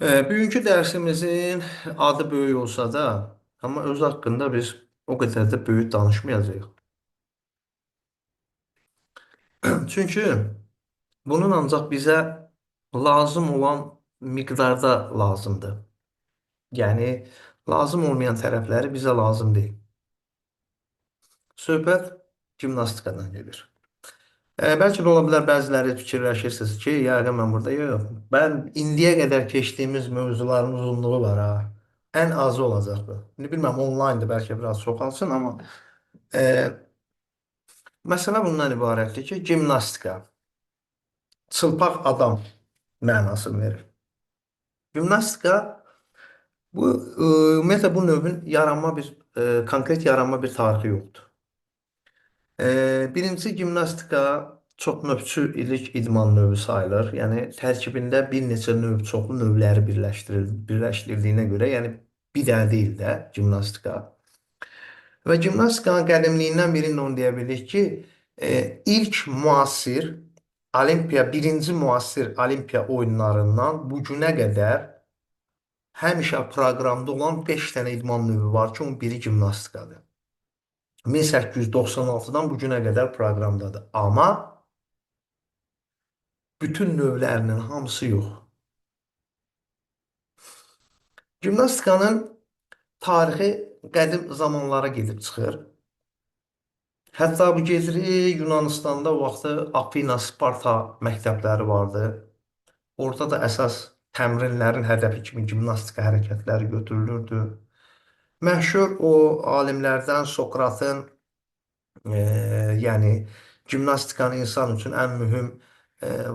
Bugünkü dərsimizin adı böyük olsa da, amma öz haqqında biz o qədər də böyük danışmayacağıq. Çünki bunun ancaq bizə lazım olan miqdarda lazımdır. Yəni, lazım olmayan tərəfləri bizə lazım deyil. Söhbət gimnastikadan gedir. Bəlkə də ola bilər bəziləri fikirləşirsiniz ki, yəqin mən burada yox. Mən indiyə qədər keçdiyimiz mövzuların uzunluğu var ha. Ən azı olacaq bu. İndi bilməm onlinedır, bəlkə biraz çoxalsın, amma məsələ bundan ibarətdir ki, gimnastika çılpaq adam mənasını verir. Gimnastika bu ümumiyyətlə bu növün yaranma bir konkret yaranma bir tarixi yoxdur. Birincisi gimnastika çox növçü ilik idman növü sayılır. Yəni tərkibində bir neçə növ, çoxlu növləri birləşdirildiyinə görə, yəni bir dənə deyil də gimnastika. Və gimnastikanın qədimliyindən birini onu deyə bilirik ki, ilk müasir Olimpiya, birinci müasir Olimpiya oyunlarından bu günə qədər həmişə proqramda olan 5 dənə idman növü var ki, onun biri gimnastikadır. 1896-dan bu günə qədər proqramdadır. Amma bütün növlərinin hamısı yox. Gimnastikanın tarixi qədim zamanlara gedib çıxır. Hətta bu gedir Yunanıstanda o vaxtı Afina, Sparta məktəbləri vardı. Orada da əsas təmrinlərin hədəfi kimi gimnastika hərəkətləri götürülürdü. Məşhur o alimlərdən Sokratın yəni gimnastikanı insan üçün ən mühüm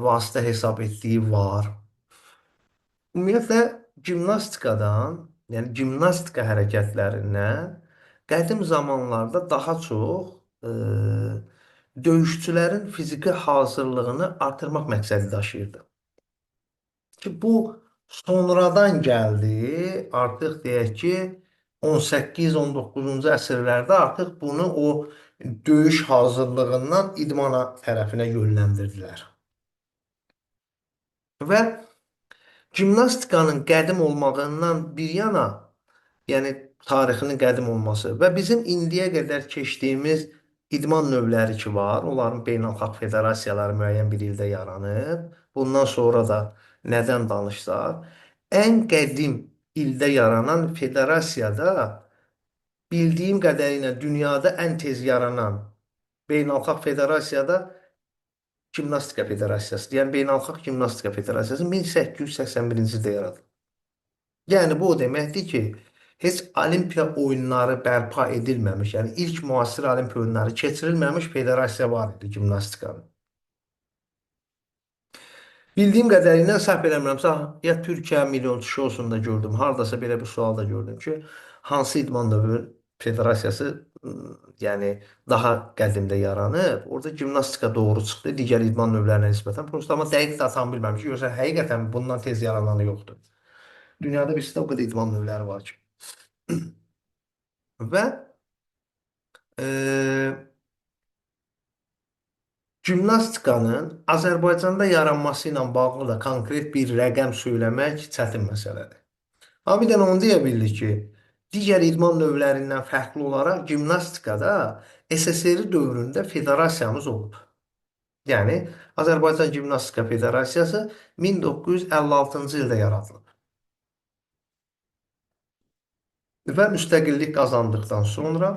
vasitə hesab etdiyi var. Ümumiyyətlə gimnastikadan, yəni gimnastika hərəkətlərindən qədim zamanlarda daha çox döyüşçülərin fiziki hazırlığını artırmaq məqsədi daşıyırdı. Ki bu sonradan gəldi, artıq deyək ki, 18-19-cu əsrlərdə artıq bunu o döyüş hazırlığından idmana tərəfinə yönləndirdilər. Və gimnastikanın qədim olmağından bir yana, yəni tarixinin qədim olması və bizim indiyə qədər keçdiyimiz idman növləri ki var, onların beynəlxalq federasiyaları müəyyən bir ildə yaranıb. Bundan sonra da nədən danışsaq, ən qədim ildə yaranan federasiyada bildiyim qədərilə dünyada ən tez yaranan beynəlxalq federasiyada Gimnastika Federasiyası, yəni Beynəlxalq Gimnastika Federasiyası 1881-ci ildə yaradılıb. Yəni bu o deməkdir ki, heç Olimpiya oyunları bərpa edilməmiş, yəni ilk müasir Olimpiya oyunları keçirilməmiş federasiya var idi gimnastikanın. Bildiyim qədərilə səhv eləmirəmsə, ya Türkiyə milyonçu şousunda gördüm, hardasa belə bir sual da gördüm ki, hansı idman növü federasiyası yəni daha qədimdə yaranıb. Orada gimnastika doğru çıxdı digər idman növlərinə nisbətən. Prosta amma dəqiq datanı bilmirəm ki, yoxsa həqiqətən bundan tez yarananı yoxdur. Dünyada bir o qədər idman növləri var ki. Və gimnastikanın Azərbaycanda yaranması ilə bağlı da konkret bir rəqəm söyləmək çətin məsələdir. Amma bir dənə onu deyə bildik ki, digər idman növlərindən fərqli olaraq gimnastikada SSR dövründə federasiyamız olub. Yəni Azərbaycan Gimnastika Federasiyası 1956-cı ildə yaradılıb. Və müstəqillik qazandıqdan sonra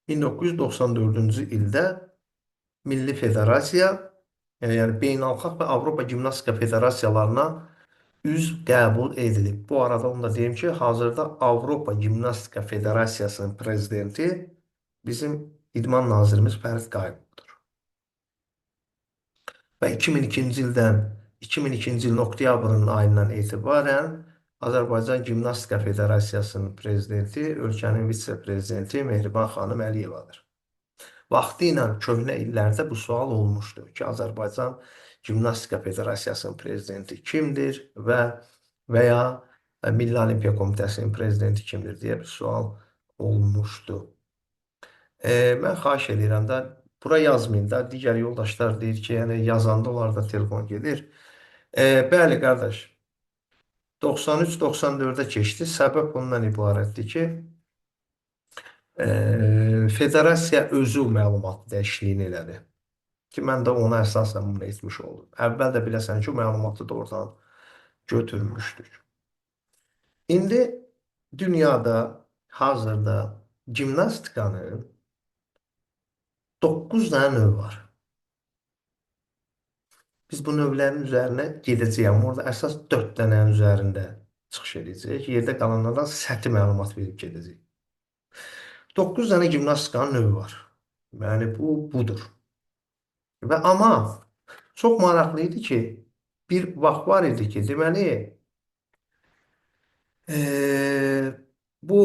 1994-cü ildə Milli Federasiya, yəni Beynəlxalq və Avropa Gimnastika Federasiyalarına üzv qəbul edilib. Bu arada onu da deyim ki, hazırda Avropa Gimnastika Federasiyasının prezidenti bizim İdman Nazirimiz Fərid Qayıbovdur. Və 2002-ci ildən 2002-ci ilin oktyabrın ayından etibarən Azərbaycan Gimnastika Federasiyasının prezidenti, ölkənin vitse-prezidenti Mehriban xanım Əliyevadır. Vaxtı ilə köhnə illərdə bu sual olmuşdu ki, Azərbaycan Gimnastika Federasiyasının prezidenti kimdir və ya Milli Olimpiya Komitəsinin prezidenti kimdir deyə bir sual olmuşdu. Mən xahiş edirəm də bura yazmayın da. Digər yoldaşlar deyir ki, yəni yazanda onlarda telefon gedir. Bəli qardaş. 93-94-ə keçdi. Səbəb ondan ibarətdir ki, federasiya özü məlumat dəyişikliyini elədi. Ki, mən də ona əsasən bunu etmiş oldum. Əvvəl də biləsən ki, o məlumatı da oradan götürmüşdük. İndi dünyada hazırda gimnastikanın 9 dənə növü var. Biz bu növlərin üzərinə gedəcəyik. Amma orada əsas 4 dənənin üzərində çıxış edəcəyik. Yerdə qalanlardan səthi məlumat verib gedəcəyik. 9 dənə gimnastikanın növü var. Yəni bu budur. Və amma çox maraqlı idi ki, bir vaxt var idi ki, deməli bu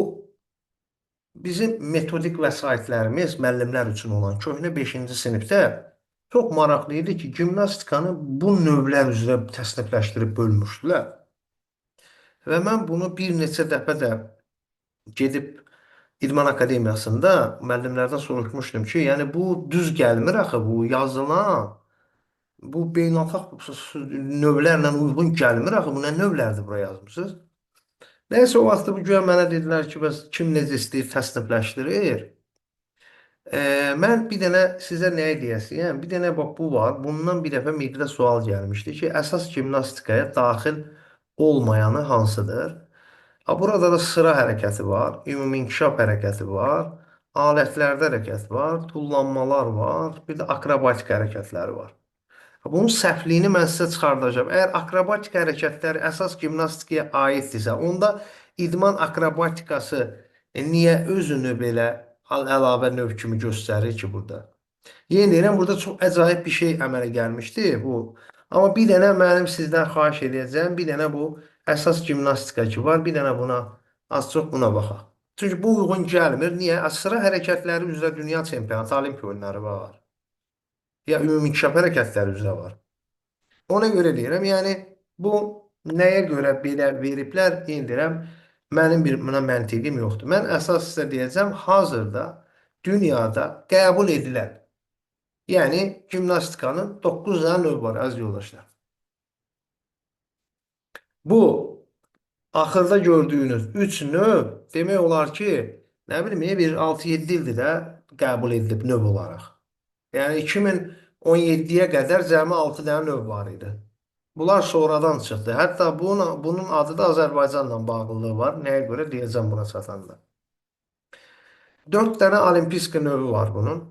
bizim metodik vəsaitlərimiz müəllimlər üçün olan köhnə 5-ci sinifdə çox maraqlı idi ki, gimnastikanı bu növlər üzrə təsnifləşdirib bölmüşdülər. Və mən bunu bir neçə dəfə də gedib İdman Akademiyasında müəllimlərdən soruşmuşdum ki, yəni bu düz gəlmir axı bu yazılan, bu beynəlxalq növlərlə uyğun gəlmir axı, bu nə növlərdir bura yazmısınız? Nəysə o vaxtı bu güya mənə dedilər ki, bəs kim necə istəyir təsnifləşdirir. Mən bir dənə sizə nəyə deyəsiyəm? Bir dənə bax bu var. Bundan bir dəfə MİQ-də sual gəlmişdi ki, əsas gimnastikaya daxil olmayanı hansıdır? Ha, burada da sıra hərəkəti var, ümumi inkişaf hərəkəti var, alətlərdə hərəkət var, tullanmalar var, bir də akrobatik hərəkətləri var. Bunun səhvliyini mən sizə çıxardacağam. Əgər akrobatik hərəkətlər əsas gimnastikaya aiddirsə, onda idman akrobatikası niyə özünü belə əlavə növ kimi göstərir ki burada? Yenə deyirəm, burada çox əcaib bir şey əmələ gəlmişdi bu. Amma bir dənə mənim sizdən xahiş edəcəyim, bir dənə bu əsas gimnastika ki var, bir dənə buna az çox buna baxaq. Çünki bu uyğun gəlmir. Niyə? Sıra hərəkətləri üzrə dünya çempionatı, olimpiya oyunları var. Ya ümumi inkişaf hərəkətləri üzrə var. Ona görə deyirəm, yəni bu nəyə görə belə veriblər, yenə deyirəm, mənim bir buna məntiqim yoxdur. Mən əsas sizə deyəcəm, hazırda dünyada qəbul edilən, yəni gimnastikanın 9 dənə növü var, əziz yoldaşlar. Bu axırda gördüyünüz 3 növ demək olar ki, nə bilim, bir 6-7 ildir də qəbul edilib növ olaraq. Yəni 2017-yə qədər cəmi 6 dənə növ var idi. Bunlar sonradan çıxdı. Hətta bunun adı da Azərbaycanla bağlılığı var. Nəyə görə deyəcəm buna çatanda. 4 dənə olimpiska növü var bunun.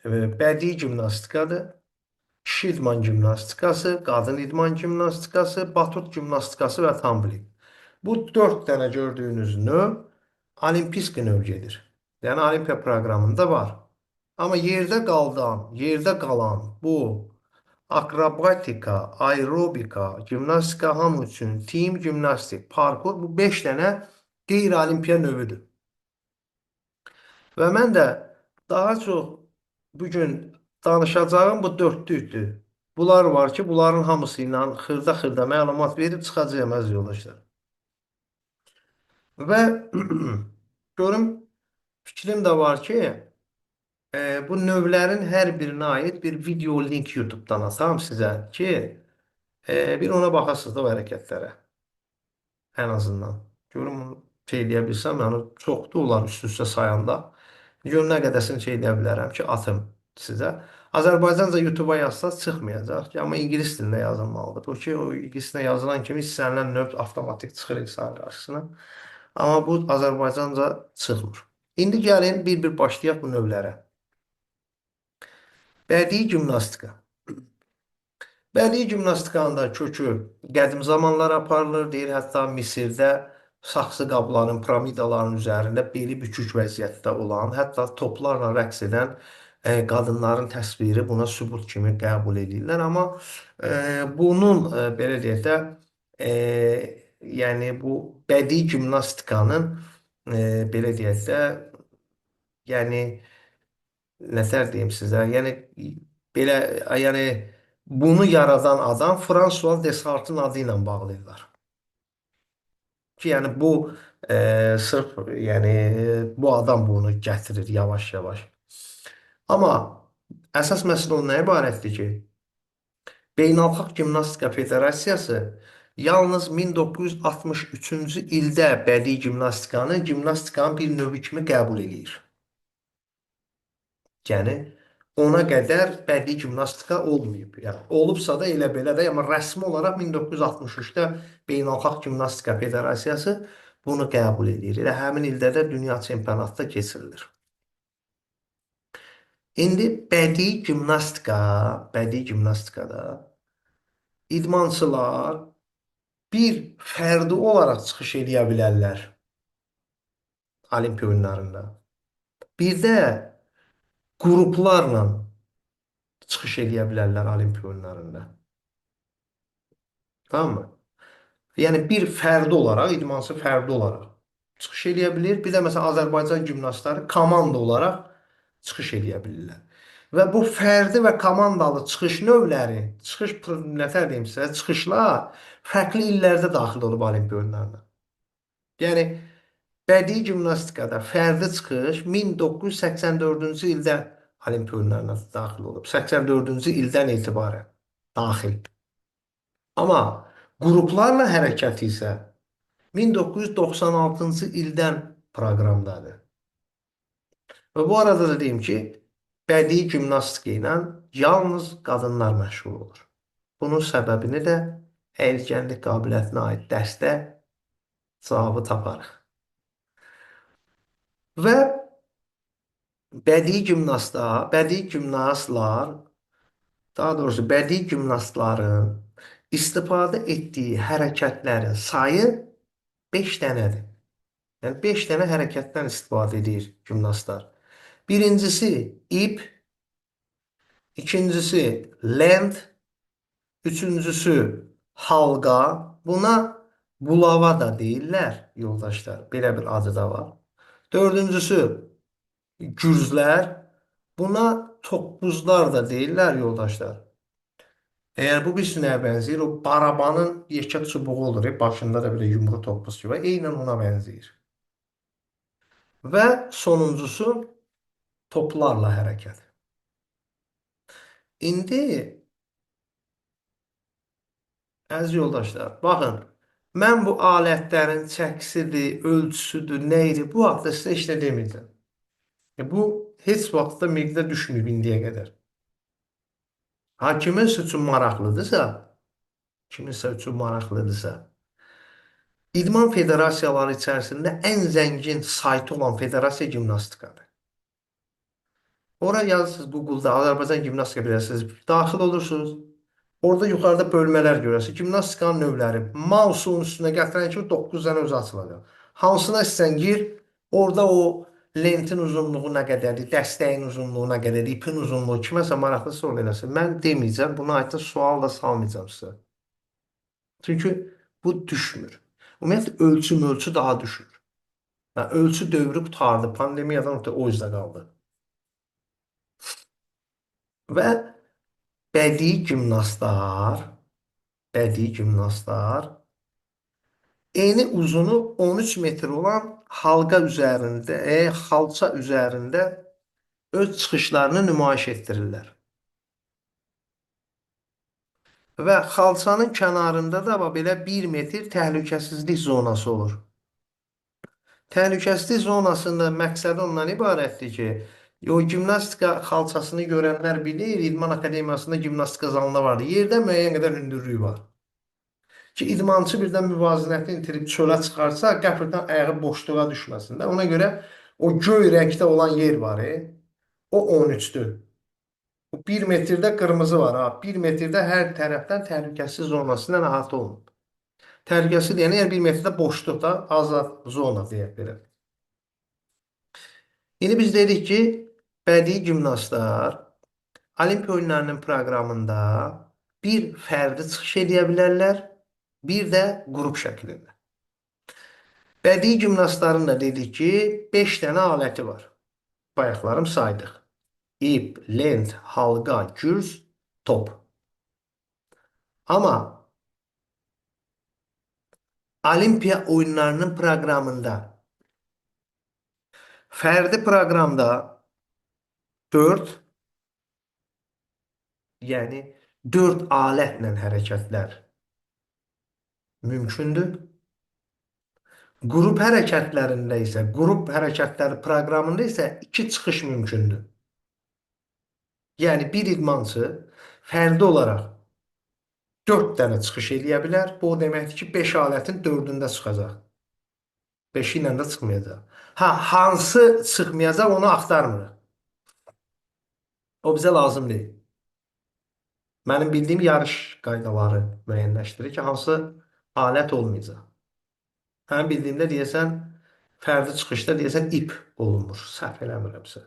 Bədii gimnastikadır. Kişi idman gimnastikası, qadın idman gimnastikası, batut gimnastikası və tumbling. Bu 4 dənə gördüyünüz növ olimpiska növ gedir. Yəni olimpiya proqramında var. Amma yerdə qalan bu akrobatika, aerobika, gimnastika hamı üçün, team gimnastik, parkur bu 5 dənə qeyri-olimpiya növüdür. Və mən də daha çox bugün danışacağım bu dördlükdür. Bunlar var ki, bunların hamısı ilə xırda-xırda məlumat verib çıxacağım əziz yoldaşlar. Və görüm, fikrim də var ki, bu növlərin hər birinə aid bir video link YouTube-dan atam sizə ki, bir ona baxasınız da o hərəkətlərə. Ən azından. Görüm, onu şey eləyə bilsəm, yəni çoxdur onlar üst-üstə sayanda. Görüm nə qədərsini şey eləyə bilərəm ki, atım sizə. Azərbaycanca YouTube-a yazsaz çıxmayacaq ki, amma ingilis dilində yazılmalıdır. O ki, o ingilis dilində yazılan kimi istənilən növ avtomatik çıxır insanın qarşısına. Amma bu Azərbaycanca çıxmır. İndi gəlin bir-bir başlayaq bu növlərə. Bədii gimnastika. Bədii gimnastikanın da kökü qədim zamanlar aparılır. Deyir, hətta Misirdə saxsı qabların, piramidaların üzərində beli bükük vəziyyətdə olan, hətta toplarla rəqs edən qadınların təsviri buna sübut kimi qəbul edirlər. Amma bunun belə deyək də, yəni bu bədii gimnastikanın belə deyək də, yəni nətər deyim sizə, yəni belə, yəni bunu yaradan adam François Descartes-ın adı ilə bağlayırlar. Ki, yəni bu sırf yəni bu adam bunu gətirir yavaş-yavaş. Amma əsas məsələ ondan ibarətdir ki, Beynəlxalq Gimnastika Federasiyası Yalnız 1963-cü ildə bədii gimnastikanı gimnastikanın bir növü kimi qəbul eləyir. Yəni ona qədər bədii gimnastika olmayıb. Yəni olubsa da elə belə də, amma rəsmi olaraq 1963-də Beynəlxalq Gimnastika Federasiyası bunu qəbul eləyir. Elə həmin ildə də dünya çempionatı da keçirilir. İndi bədii gimnastika, bədii gimnastikada idmançılar bir fərdi olaraq çıxış eləyə bilərlər Olimpiya oyunlarında. Bir də qruplarla çıxış eləyə bilərlər Olimpiya oyunlarında. Tamam mı? Yəni bir fərdi olaraq, idmançı fərdi olaraq çıxış eləyə bilir. Bir də məsələn Azərbaycan gimnastları komanda olaraq çıxış eləyə bilirlər. Və bu fərdi və komandalı çıxış növləri, çıxış nətər deyim sizə, çıxışlar fərqli illərdə daxil olub Olimpiya oyunlarına. Yəni bədii gimnastikada fərdi çıxış 1984-cü ildə Olimpiya oyunlarına daxil olub. 84-cü ildən etibarən daxil. Amma qruplarla hərəkət isə 1996-cı ildən proqramdadır. Və bu arada da deyim ki, bədii gimnastika ilə yalnız qadınlar məşğul olur. Bunun səbəbini də əyilgənlik qabiliyyətinə aid dərsdə cavabı taparıq. Və bədii gimnastlar, bədii gimnastlar, daha doğrusu bədii gimnastların istifadə etdiyi hərəkətlərin sayı 5 dənədir. Yəni 5 dənə hərəkətdən istifadə edir gimnastlar. Birincisi ip, ikincisi lent, üçüncüsü halqa. Buna bulava da deyirlər yoldaşlar. Belə bir adı da var. Dördüncüsü gürzlər. Buna toppuzlar da deyirlər yoldaşlar. Əgər bu bir nəyə bənzəyir? O barabanın yekə çubuğu olur. Başında da belə yumru toppuz kimi. Eynən ona bənzəyir. Və sonuncusu toplarla hərəkət. İndi əziz yoldaşlar, baxın, mən bu alətlərin çəkisidir, ölçüsüdür, nə idi, bu haqda sizə heç nə deməyəcəm. Bu heç vaxt da miqdə düşməyib indiyə qədər. Ha, kiminsə üçün maraqlıdırsa, kiminsə üçün maraqlıdırsa, İdman federasiyaları içərisində ən zəngin saytı olan federasiya gimnastikadır. Ora yazırsınız Google'da Azərbaycan Gimnastika Federasiyası daxil olursunuz. Orada yuxarıda bölmələr görərsiniz. Gimnastikanın növləri. Mouse'un üstünə gətirən kimi 9 dənə özü açılacaq. Hansına istəsən gir, orada o lentin uzunluğu nə qədərdir, dəstəyin uzunluğu nə qədərdir, ipin uzunluğu, kiməsə maraqlısa onu eləsin. Mən deməyəcəm, buna aid də sual da salmayacağam sizə. Çünki bu düşmür. Ümumiyyətlə ölçü daha düşmür. Yəni, ölçü dövrü qurtardı. Pandemiyadan ötürü o yüzdə qaldı. Və bədii gimnastlar, bədii gimnastlar eni uzunu 13 metr olan halqa üzərində, xalça üzərində öz çıxışlarını nümayiş etdirirlər. Və xalçanın kənarında da belə 1 metr təhlükəsizlik zonası olur. Təhlükəsizlik zonasında məqsədi ondan ibarətdir ki, o gimnastika xalçasını görənlər bilir, İdman Akademiyasında gimnastika zalında vardı. Yerdə müəyyən qədər hündürlük var. Ki, idmançı birdən müvazinətini itirib çölə çıxarsa, qəfildən ayağı boşluğa düşməsin də. Ona görə o göy rəngdə olan yer var, o 13-dür. O 1 metrdə qırmızı var, ha. 1 metrdə hər tərəfdən təhlükəsiz zonasından əhatə olunub. Təhlükəsiz deyəndə, yəni 1 metrdə boşluqda azad zona deyək belə. İndi biz dedik ki, bədii gimnastlar Olimpiya oyunlarının proqramında bir fərdi çıxış edə bilərlər, bir də qrup şəklində. Bədii gimnastların da dedik ki, 5 dənə aləti var. Bayaqlarım saydıq. İp, lent, halqa, gürz, top. Amma Olimpiya oyunlarının proqramında fərdi proqramda 4, yəni 4 alətlə hərəkətlər mümkündür. Qrup hərəkətlərində isə, qrup hərəkətləri proqramında isə 2 çıxış mümkündür. Yəni bir idmançı fərdi olaraq 4 dənə çıxış eləyə bilər. Bu o deməkdir ki, 5 alətin 4-ündə çıxacaq. 5-i ilə də çıxmayacaq. Ha, hansı çıxmayacaq onu axtarmırıq. O bizə lazım deyil. Mənim bildiyim yarış qaydaları müəyyənləşdirir ki, hansı alət olmayacaq. Mənim bildiyimdə deyəsən, fərdi çıxışda deyəsən ip olunmur. Səhv eləmirəmsə.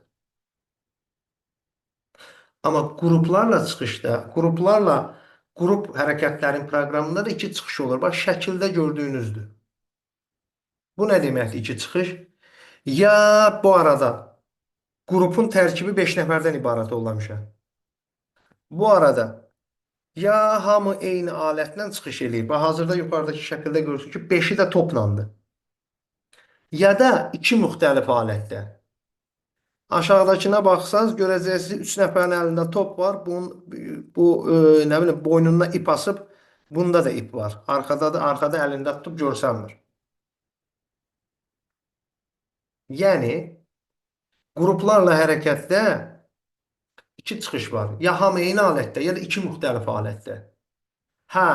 Amma qruplarla çıxışda, qruplarla qrup hərəkətlərin proqramında da 2 çıxış olur. Bax, şəkildə gördüyünüzdür. Bu nə deməkdir 2 çıxış? Ya bu arada qrupun tərkibi 5 nəfərdən ibarət olmamışam. Bu arada ya hamı eyni alətlə çıxış eləyir. Bax, hazırda yuxarıdakı şəkildə görürsünüz ki, 5-i də toplandı. Ya da 2 müxtəlif alətdə. Aşağıdakına baxsanız görəcəksiniz 3 nəfərin əlində top var. Bunun, bu nə bilim boynuna ip asıb, bunda da ip var. Arxada da arxada əlində tutub görsənmir. Yəni qruplarla hərəkətdə 2 çıxış var. Ya hamı eyni alətdə, ya da 2 müxtəlif alətdə. Hə,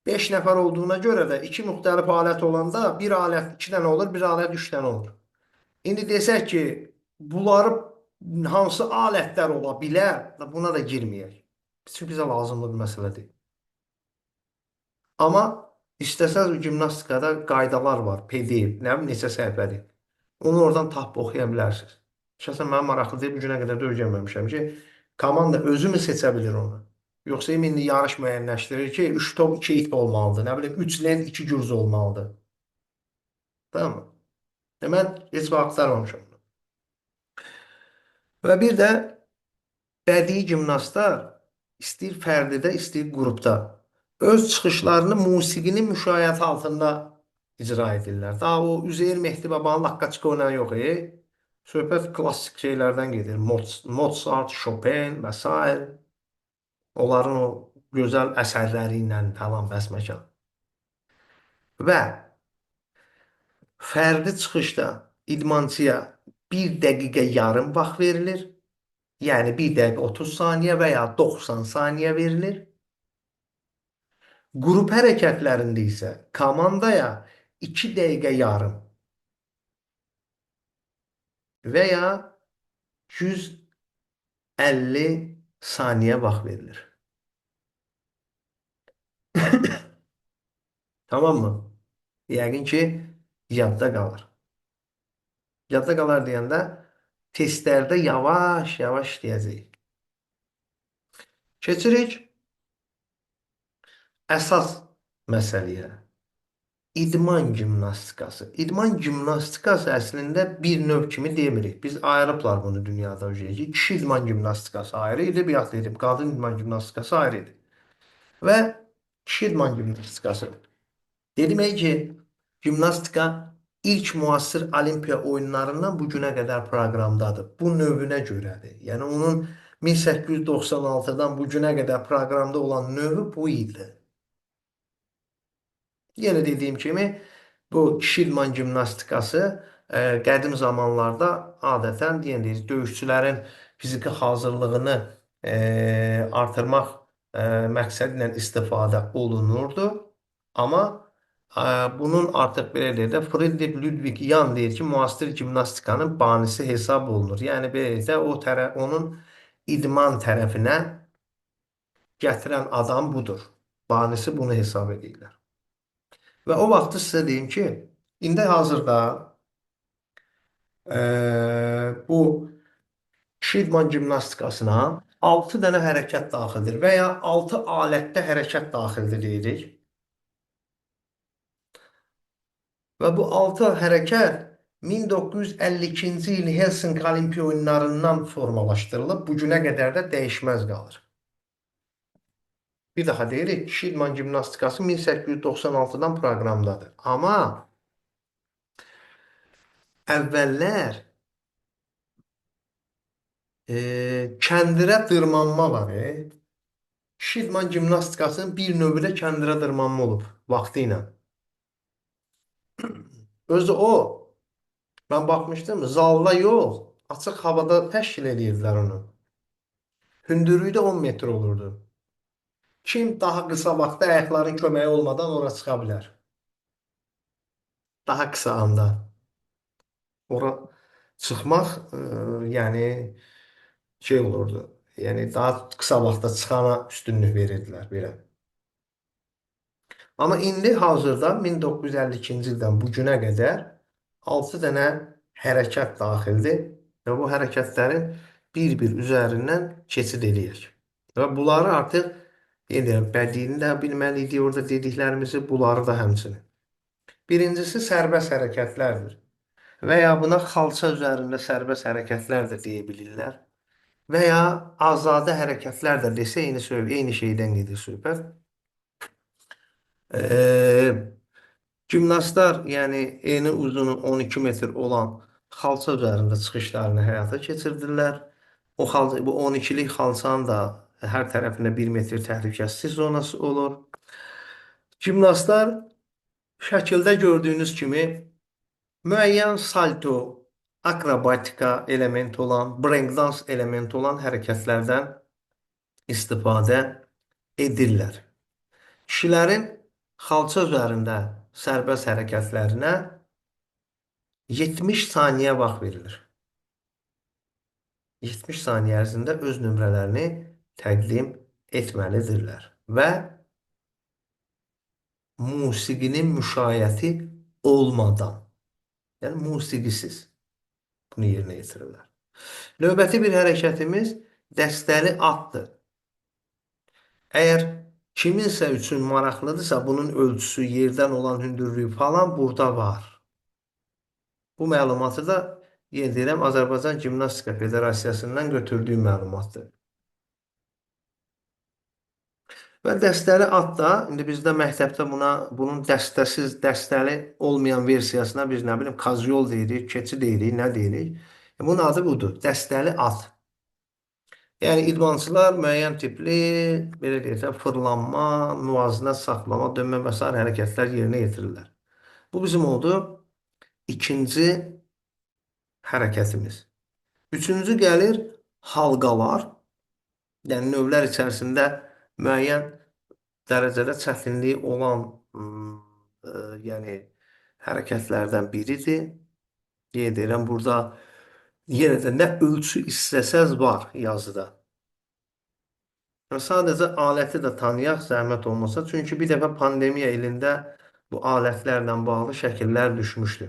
5 nəfər olduğuna görə də 2 müxtəlif alət olanda bir alət 2 dənə olur, bir alət 3 dənə olur. İndi desək ki, bunları hansı alətlər ola bilər, buna da girməyək. Çünki bizə lazımlı bir məsələ deyil. Amma istəsəniz gimnastikada qaydalar var, PDF, nə bilim neçə səhifədir. Onu oradan tapıb oxuya bilərsiniz. Şəxsən mənim maraqlı deyil, bu günə qədər də öyrənməmişəm ki, komanda özü mü seçə bilir onu? Yoxsa indi yarış müəyyənləşdirir ki, 3 top 2 ip olmalıdır, nə bilim 3 lent 2 gürz olmalıdır. Tamam mı? Mən heç vaxt axtarmamışam bunu. Və bir də bədii gimnastlar istəyir fərdidə, istəyir qrupda öz çıxışlarını musiqinin müşayiəti altında icra edirlər. Daha o Üzeyir Mehdi babanın laqqaçka ilə yox, söhbət klassik şeylərdən gedir. Mozart, Chopin və sair. Onların o gözəl əsərləri ilə falan bəsməkan. Və fərdi çıxışda idmançıya 1 dəqiqə yarım vaxt verilir. Yəni 1 dəqiqə 30 saniyə və ya 90 saniyə verilir. Qrup hərəkətlərində isə komandaya 2 dəqiqə yarım və ya 150 saniyə vaxt verilir. Tamam mı? Yəqin ki, yadda qalır. Yadda qalar deyəndə testlərdə yavaş-yavaş deyəcəyik. Keçirik əsas məsələyə. İdman gimnastikası. İdman gimnastikası əslində bir növ kimi demirik. Biz ayırıblar bunu dünyada. Kişi idman gimnastikası ayrı idi, bir yaxud dedim, qadın idman gimnastikası ayrı idi. Və kişi idman gimnastikası. Dedim ki, gimnastika ilk müasir olimpiya oyunlarından bu günə qədər proqramdadır. Bu növünə görədir. Yəni onun 1896-dan bu günə qədər proqramda olan növü bu idi. Yenə dediyim kimi, bu kişi idman gimnastikası qədim zamanlarda adətən deyən deyirik, döyüşçülərin fiziki hazırlığını artırmaq məqsədi ilə istifadə olunurdu. Amma bunun artıq belə deyək də Friedrich Ludwig Jahn deyir ki, müasir gimnastikanın banisi hesab olunur. Yəni belə deyək də o tərəf onun idman tərəfinə gətirən adam budur. Banisi bunu hesab edirlər. Və o vaxtı sizə deyim ki, indi hazırda bu kişi idman gimnastikasına 6 dənə hərəkət daxildir və ya 6 alətdə hərəkət daxildir deyirik. Və bu 6 hərəkət 1952-ci il Helsinki Olimpiya oyunlarından formalaşdırılıb, bu günə qədər də dəyişməz qalır. Bir daha deyirik, kişi idman gimnastikası 1896-dan proqramdadır. Amma əvvəllər kəndirə dırmanma var. Kişi idman gimnastikasının bir növü də kəndirə dırmanma olub vaxtı ilə. Özü o, mən baxmışdım, zalda yox, açıq havada təşkil edirdilər onu. Hündürlüyü də 10 metr olurdu. Kim daha qısa vaxtda ayaqların köməyi olmadan ora çıxa bilər? Daha qısa anda. Ora çıxmaq, yəni şey olurdu. Yəni daha qısa vaxtda çıxana üstünlük verirdilər belə. Amma indi hazırda 1952-ci ildən bu günə qədər 6 dənə hərəkət daxildir və bu hərəkətlərin bir-bir üzərindən keçid eləyək. Və bunları artıq yenə deyirəm, bədini də bilməliydik orada dediklərimizi, bunları da həmçinin. Birincisi sərbəst hərəkətlərdir. Və ya buna xalça üzərində sərbəst hərəkətlər də deyə bilirlər. Və ya azadə hərəkətlər də desə eyni şeydən gedir söhbət. Gimnastlar, yəni eni uzunu 12 metr olan xalça üzərində çıxışlarını həyata keçirdirlər. O xalça, bu 12-lik xalçanın da hər tərəfində 1 metr təhlükəsizlik zonası olur. Gimnastlar şəkildə gördüyünüz kimi müəyyən salto, akrobatika elementi olan, breakdance elementi olan hərəkətlərdən istifadə edirlər. Kişilərin xalça üzərində sərbəst hərəkətlərinə 70 saniyə vaxt verilir. 70 saniyə ərzində öz nömrələrini təqdim etməlidirlər və musiqinin müşayiəti olmadan, yəni musiqisiz bunu yerinə yetirirlər. Növbəti bir hərəkətimiz dəstəli atdır. Əgər kiminsə üçün maraqlıdırsa, bunun ölçüsü, yerdən olan hündürlüyü falan burada var. Bu məlumatı da yenə deyirəm, Azərbaycan Gimnastika Federasiyasından götürdüyüm məlumatdır. Və dəstəli at da, indi bizdə məktəbdə bunun dəstəsiz, dəstəli olmayan versiyasına biz nə bilim, kazyol deyirik, keçi deyirik, nə deyirik. Bunun adı budur, dəstəli at. Yəni idmançılar müəyyən tipli, belə deyək də, fırlanma, müvazinət saxlama, dönmə və sair hərəkətlər yerinə yetirirlər. Bu bizim oldu ikinci hərəkətimiz. Üçüncü gəlir halqalar. Yəni növlər içərisində müəyyən dərəcədə çətinliyi olan yəni hərəkətlərdən biridir. Yenə deyirəm, burada yenə də nə ölçü istəsəz var yazıda. Sadəcə aləti də tanıyaq, zəhmət olmasa. Çünki bir dəfə pandemiya ilində bu alətlərlə bağlı şəkillər düşmüşdü.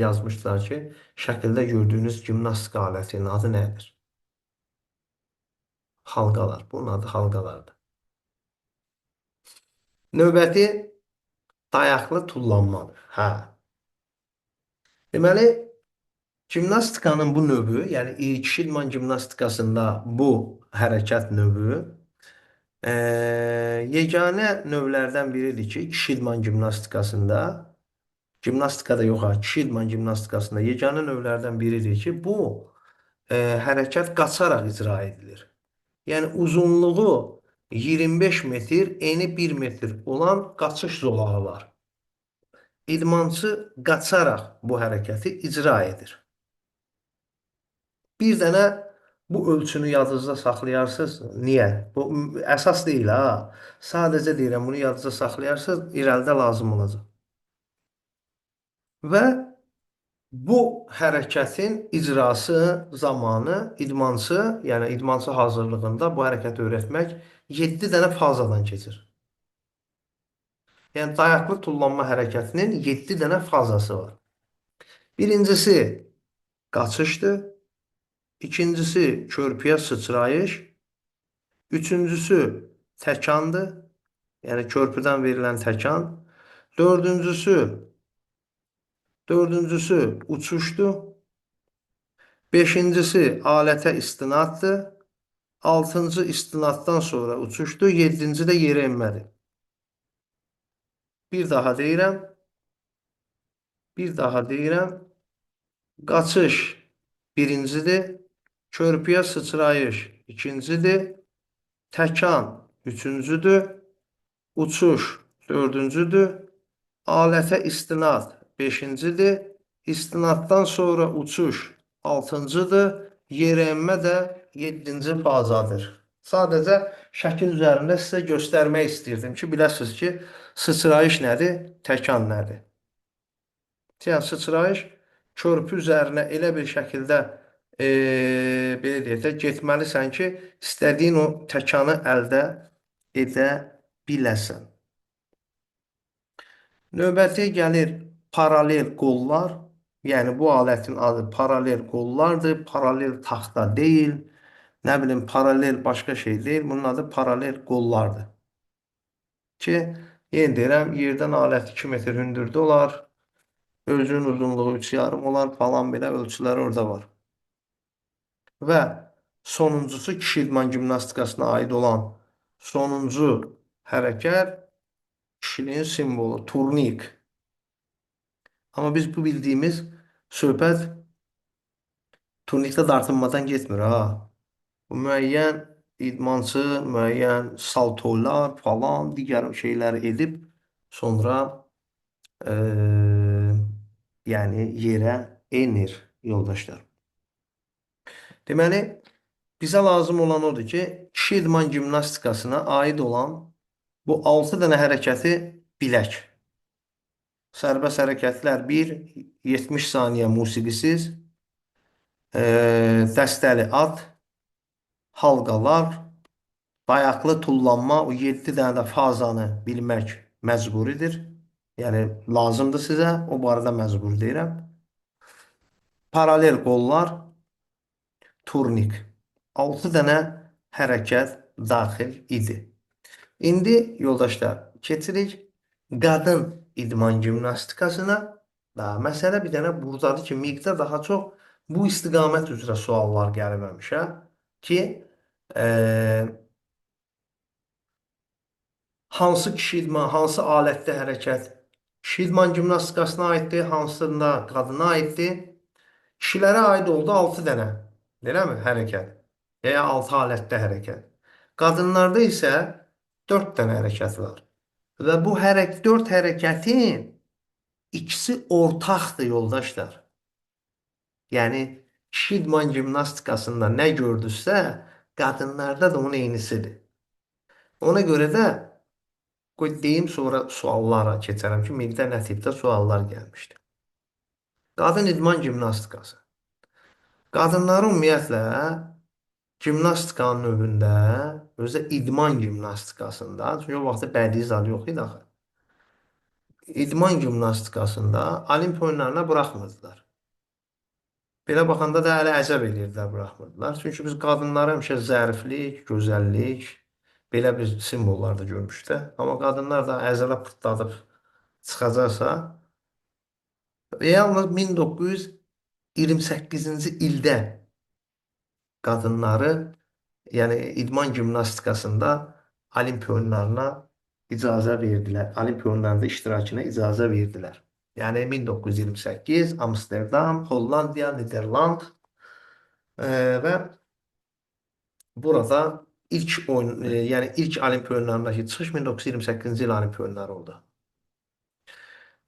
Yazmışdılar ki, şəkildə gördüyünüz gimnastika alətinin adı nədir? Halqalar. Bunun adı halqalardır. Növbəti dayaqlı tullanmadır. Hə. Deməli, gimnastikanın bu növü, yəni kişi idman gimnastikasında bu hərəkət növü yeganə növlərdən biridir ki, kişi idman gimnastikasında, gimnastikada yox ha, kişi idman gimnastikasında yeganə növlərdən biridir ki, bu hərəkət qaçaraq icra edilir. Yəni uzunluğu 25 metr, eni 1 metr olan qaçış zolağı var. İdmançı qaçaraq bu hərəkəti icra edir. Bir dənə bu ölçünü yadınızda saxlayarsınız. Niyə? Bu əsas deyil ha. Sadəcə deyirəm, bunu yadınızda saxlayarsınız, irəlidə lazım olacaq. Və bu hərəkətin icrası zamanı idmançı, yəni idmançı hazırlığında bu hərəkəti öyrətmək 7 dənə fazadan keçir. Yəni dayaqlı tullanma hərəkətinin 7 dənə fazası var. Birincisi qaçışdır. İkincisi körpüyə sıçrayış. Üçüncüsü təkandır. Yəni körpüdən verilən təkan. Dördüncüsü uçuşdur. Beşincisi alətə istinaddır. Altıncı istinaddan sonra uçuşdur. Yeddinci də yerə enmədir. Bir daha deyirəm. Bir daha deyirəm. Qaçış birincidir. Körpüyə sıçrayış ikincidir. Təkan üçüncüdür. Uçuş dördüncüdür. Alətə istinad beşincidir. İstinaddan sonra uçuş altıncıdır. Yerə enmə də yeddinci fazadır. Sadəcə şəkil üzərində sizə göstərmək istəyirdim ki, biləsiniz ki, sıçrayış nədir, təkan nədir. Yəni sıçrayış körpü üzərinə elə bir şəkildə belə deyək də, getməlisən ki, istədiyin o təkanı əldə edə biləsən. Növbəti gəlir paralel qollar. Yəni bu alətin adı paralel qollardır. Paralel taxta deyil. Nə bilim paralel başqa şey deyil. Bunun adı paralel qollardır. Ki, yenə deyirəm, yerdən alət 2 metr hündürdə olar. Ölçünün uzunluğu 3,5 olar falan, belə ölçüləri orada var. Və sonuncusu kişi idman gimnastikasına aid olan sonuncu hərəkət kişiliyin simvolu turnik. Amma biz bu bildiyimiz söhbət turnikdə dartınmadan getmir ha. Bu müəyyən idmançı, müəyyən saltolar falan digər şeyləri edib sonra yəni yerə enir yoldaşlar. Deməli, bizə lazım olan odur ki, kişi idman gimnastikasına aid olan bu 6 dənə hərəkəti bilək. Sərbəst hərəkətlər 1, 70 saniyə musiqisiz, dəstəli at, halqalar, dayaqlı tullanma, o 7 dənə də fazanı bilmək məcburidir. Yəni, lazımdır sizə, o barədə məcbur deyirəm. Paralel qollar, turnik. 6 dənə hərəkət daxil idi. İndi yoldaşlar, keçirik qadın idman gimnastikasına. Daha məsələ bir dənə buradadır ki, miqdə daha çox bu istiqamət üzrə suallar gəlməmişə ki, hansı kişi idman, hansı alətdə hərəkət kişi idman gimnastikasına aiddir, hansında qadına aiddir. Kişilərə aid oldu 6 dənə, eləmi, hərəkət və ya 6 alətdə hərəkət. Qadınlarda isə 4 dənə hərəkət var. Və bu 4 hərəkətin ikisi ortaqdır yoldaşlar. Yəni, kişi idman gimnastikasında nə gördünüzsə, qadınlarda da onun eynisidir. Ona görə də qoy deyim, sonra suallara keçərəm ki, miqdə nə tipdə suallar gəlmişdi. Qadın idman gimnastikası. Qadınları ümumiyyətlə gimnastikanın növündə, özü də idman gimnastikasında, çünki o vaxtda bədii zad yox idi axı. İdman gimnastikasında Olimpiya oyunlarına buraxmırdılar. Belə baxanda da hələ əcəb edirdilər, buraxmırdılar. Çünki biz qadınlara həmişə zəriflik, gözəllik, belə bir simvollar da görmüşük də. Amma qadınlar da əzələ pırtladıb çıxacaqsa, yalnız 1928-ci ildə qadınları, yəni idman gimnastikasında Olimpiya oyunlarına icazə verdilər. Olimpiya oyunlarında iştirakına icazə verdilər. Yəni 1928 Amsterdam, Hollandiya, Niderland və burada ilk oyun, yəni ilk Olimpiya oyunlarındakı çıxış 1928-ci il Olimpiya oyunları oldu.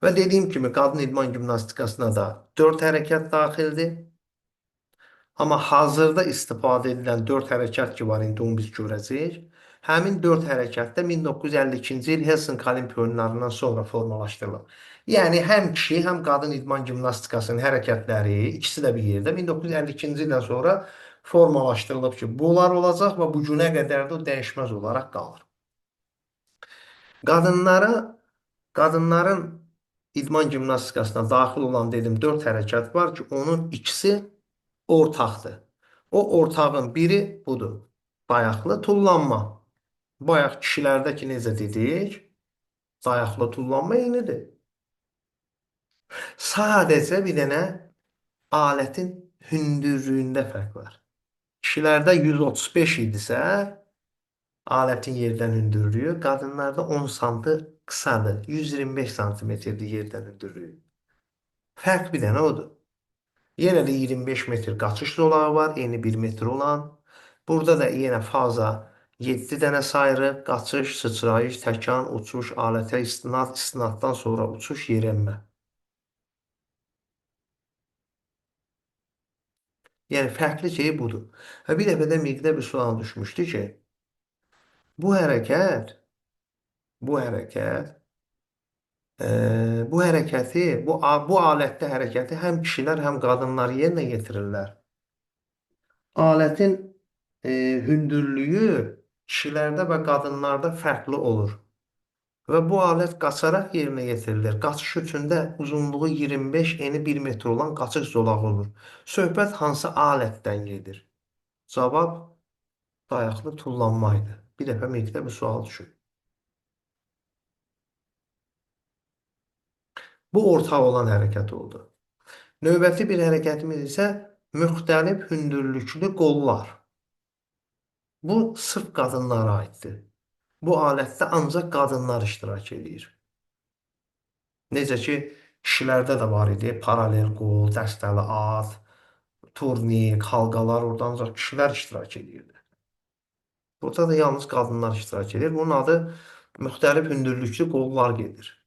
Və dediyim kimi qadın idman gimnastikasına da 4 hərəkət daxildir. Amma hazırda istifadə edilən 4 hərəkət ki var, indi onu biz görəcəyik. Həmin 4 hərəkət də 1952-ci il Helsinki Olimpiya oyunlarından sonra formalaşdırılıb. Yəni həm kişi, həm qadın idman gimnastikasının hərəkətləri ikisi də bir yerdə 1952-ci ildən sonra formalaşdırılıb ki, bunlar olacaq və bu günə qədər də o dəyişməz olaraq qalır. Qadınların idman gimnastikasına daxil olan dedim 4 hərəkət var ki, onun ikisi ortaqdır. O ortağın biri budur. Dayaqlı tullanma. Bayaq kişilərdə ki, necə dedik, dayaqlı tullanma eynidir. Sadəcə bir dənə alətin hündürlüyündə fərq var. Kişilərdə 135 idisə, alətin yerdən hündürlüyü, qadınlarda 10 santı qısadır. 125 santimetrdir yerdən hündürlüyü. Fərq bir dənə odur. Yenə də 25 metr qaçış zolağı var, eyni 1 metr olan. Burada da yenə faza 7 dənə sayırıq. Qaçış, sıçrayış, təkan, uçuş, alətə istinad, istinaddan sonra uçuş, yerənmə. Yəni, fərqli şey budur. Və bir dəfə də MİQ-də bir sual düşmüşdü ki, bu hərəkət, bu hərəkət, bu hərəkəti, bu alətdə hərəkəti həm kişilər, həm qadınlar yerinə yetirirlər. Alətin hündürlüyü kişilərdə və qadınlarda fərqli olur. Və bu alət qaçaraq yerinə yetirilir. Qaçış üçün də uzunluğu 25, eni 1 metr olan qaçış zolağı olur. Söhbət hansı alətdən gedir? Cavab dayaqlı tullanma idi. Bir dəfə MİQ-də bu sual düşüb. Bu ortaq olan hərəkət oldu. Növbəti bir hərəkətimiz isə müxtəlif hündürlüklü qollar. Bu sırf qadınlara aiddir. Bu alətdə ancaq qadınlar iştirak edir. Necə ki, kişilərdə də var idi. Paralel qol, dəstəli at, turnik, halqalar, orada ancaq kişilər iştirak edirdi. Burada da yalnız qadınlar iştirak edir. Bunun adı müxtəlif hündürlüklü qollar gedir.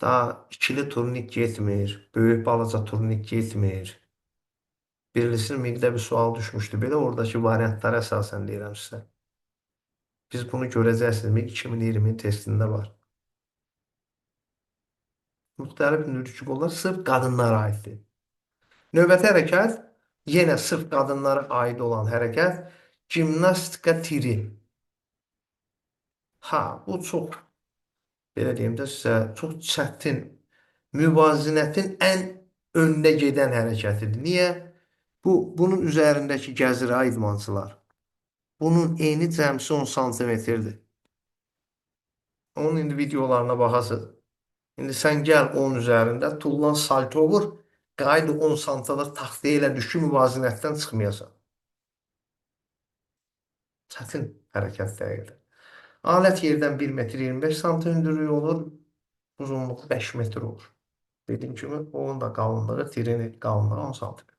Daha ikili turnik getmir, böyük balaca turnik getmir. Birilisinin MİQ-də bir sual düşmüşdü. Belə oradakı variantlara əsasən deyirəm sizə. Biz bunu görəcəksiniz. MİQ 2020-nin testində var. Müxtəlif hündürlüklü qollar sırf qadınlara aiddir. Növbəti hərəkət yenə sırf qadınlara aid olan hərəkət gimnastika tiri. Ha, bu çox, belə deyim də sizə, çox çətin, müvazinətin ən öndə gedən hərəkətidir. Niyə? Bunun üzərindəki gəzir ha idmançılar. Bunun eni cəmsi 10 santimetrdir. Onun indi videolarına baxasınız. İndi sən gəl onun üzərində, tullan salto vur, qayıd 10 santalıq taxtaya ilə düşür, müvazinətdən çıxmayasan. Çətin hərəkət dəqiqdir. Alət yerdən 1 metr 25 sant hündürlüyü olur, uzunluğu 5 metr olur. Dediyim kimi, onun da qalınlığı, tirin qalınlığı 10 santimetr.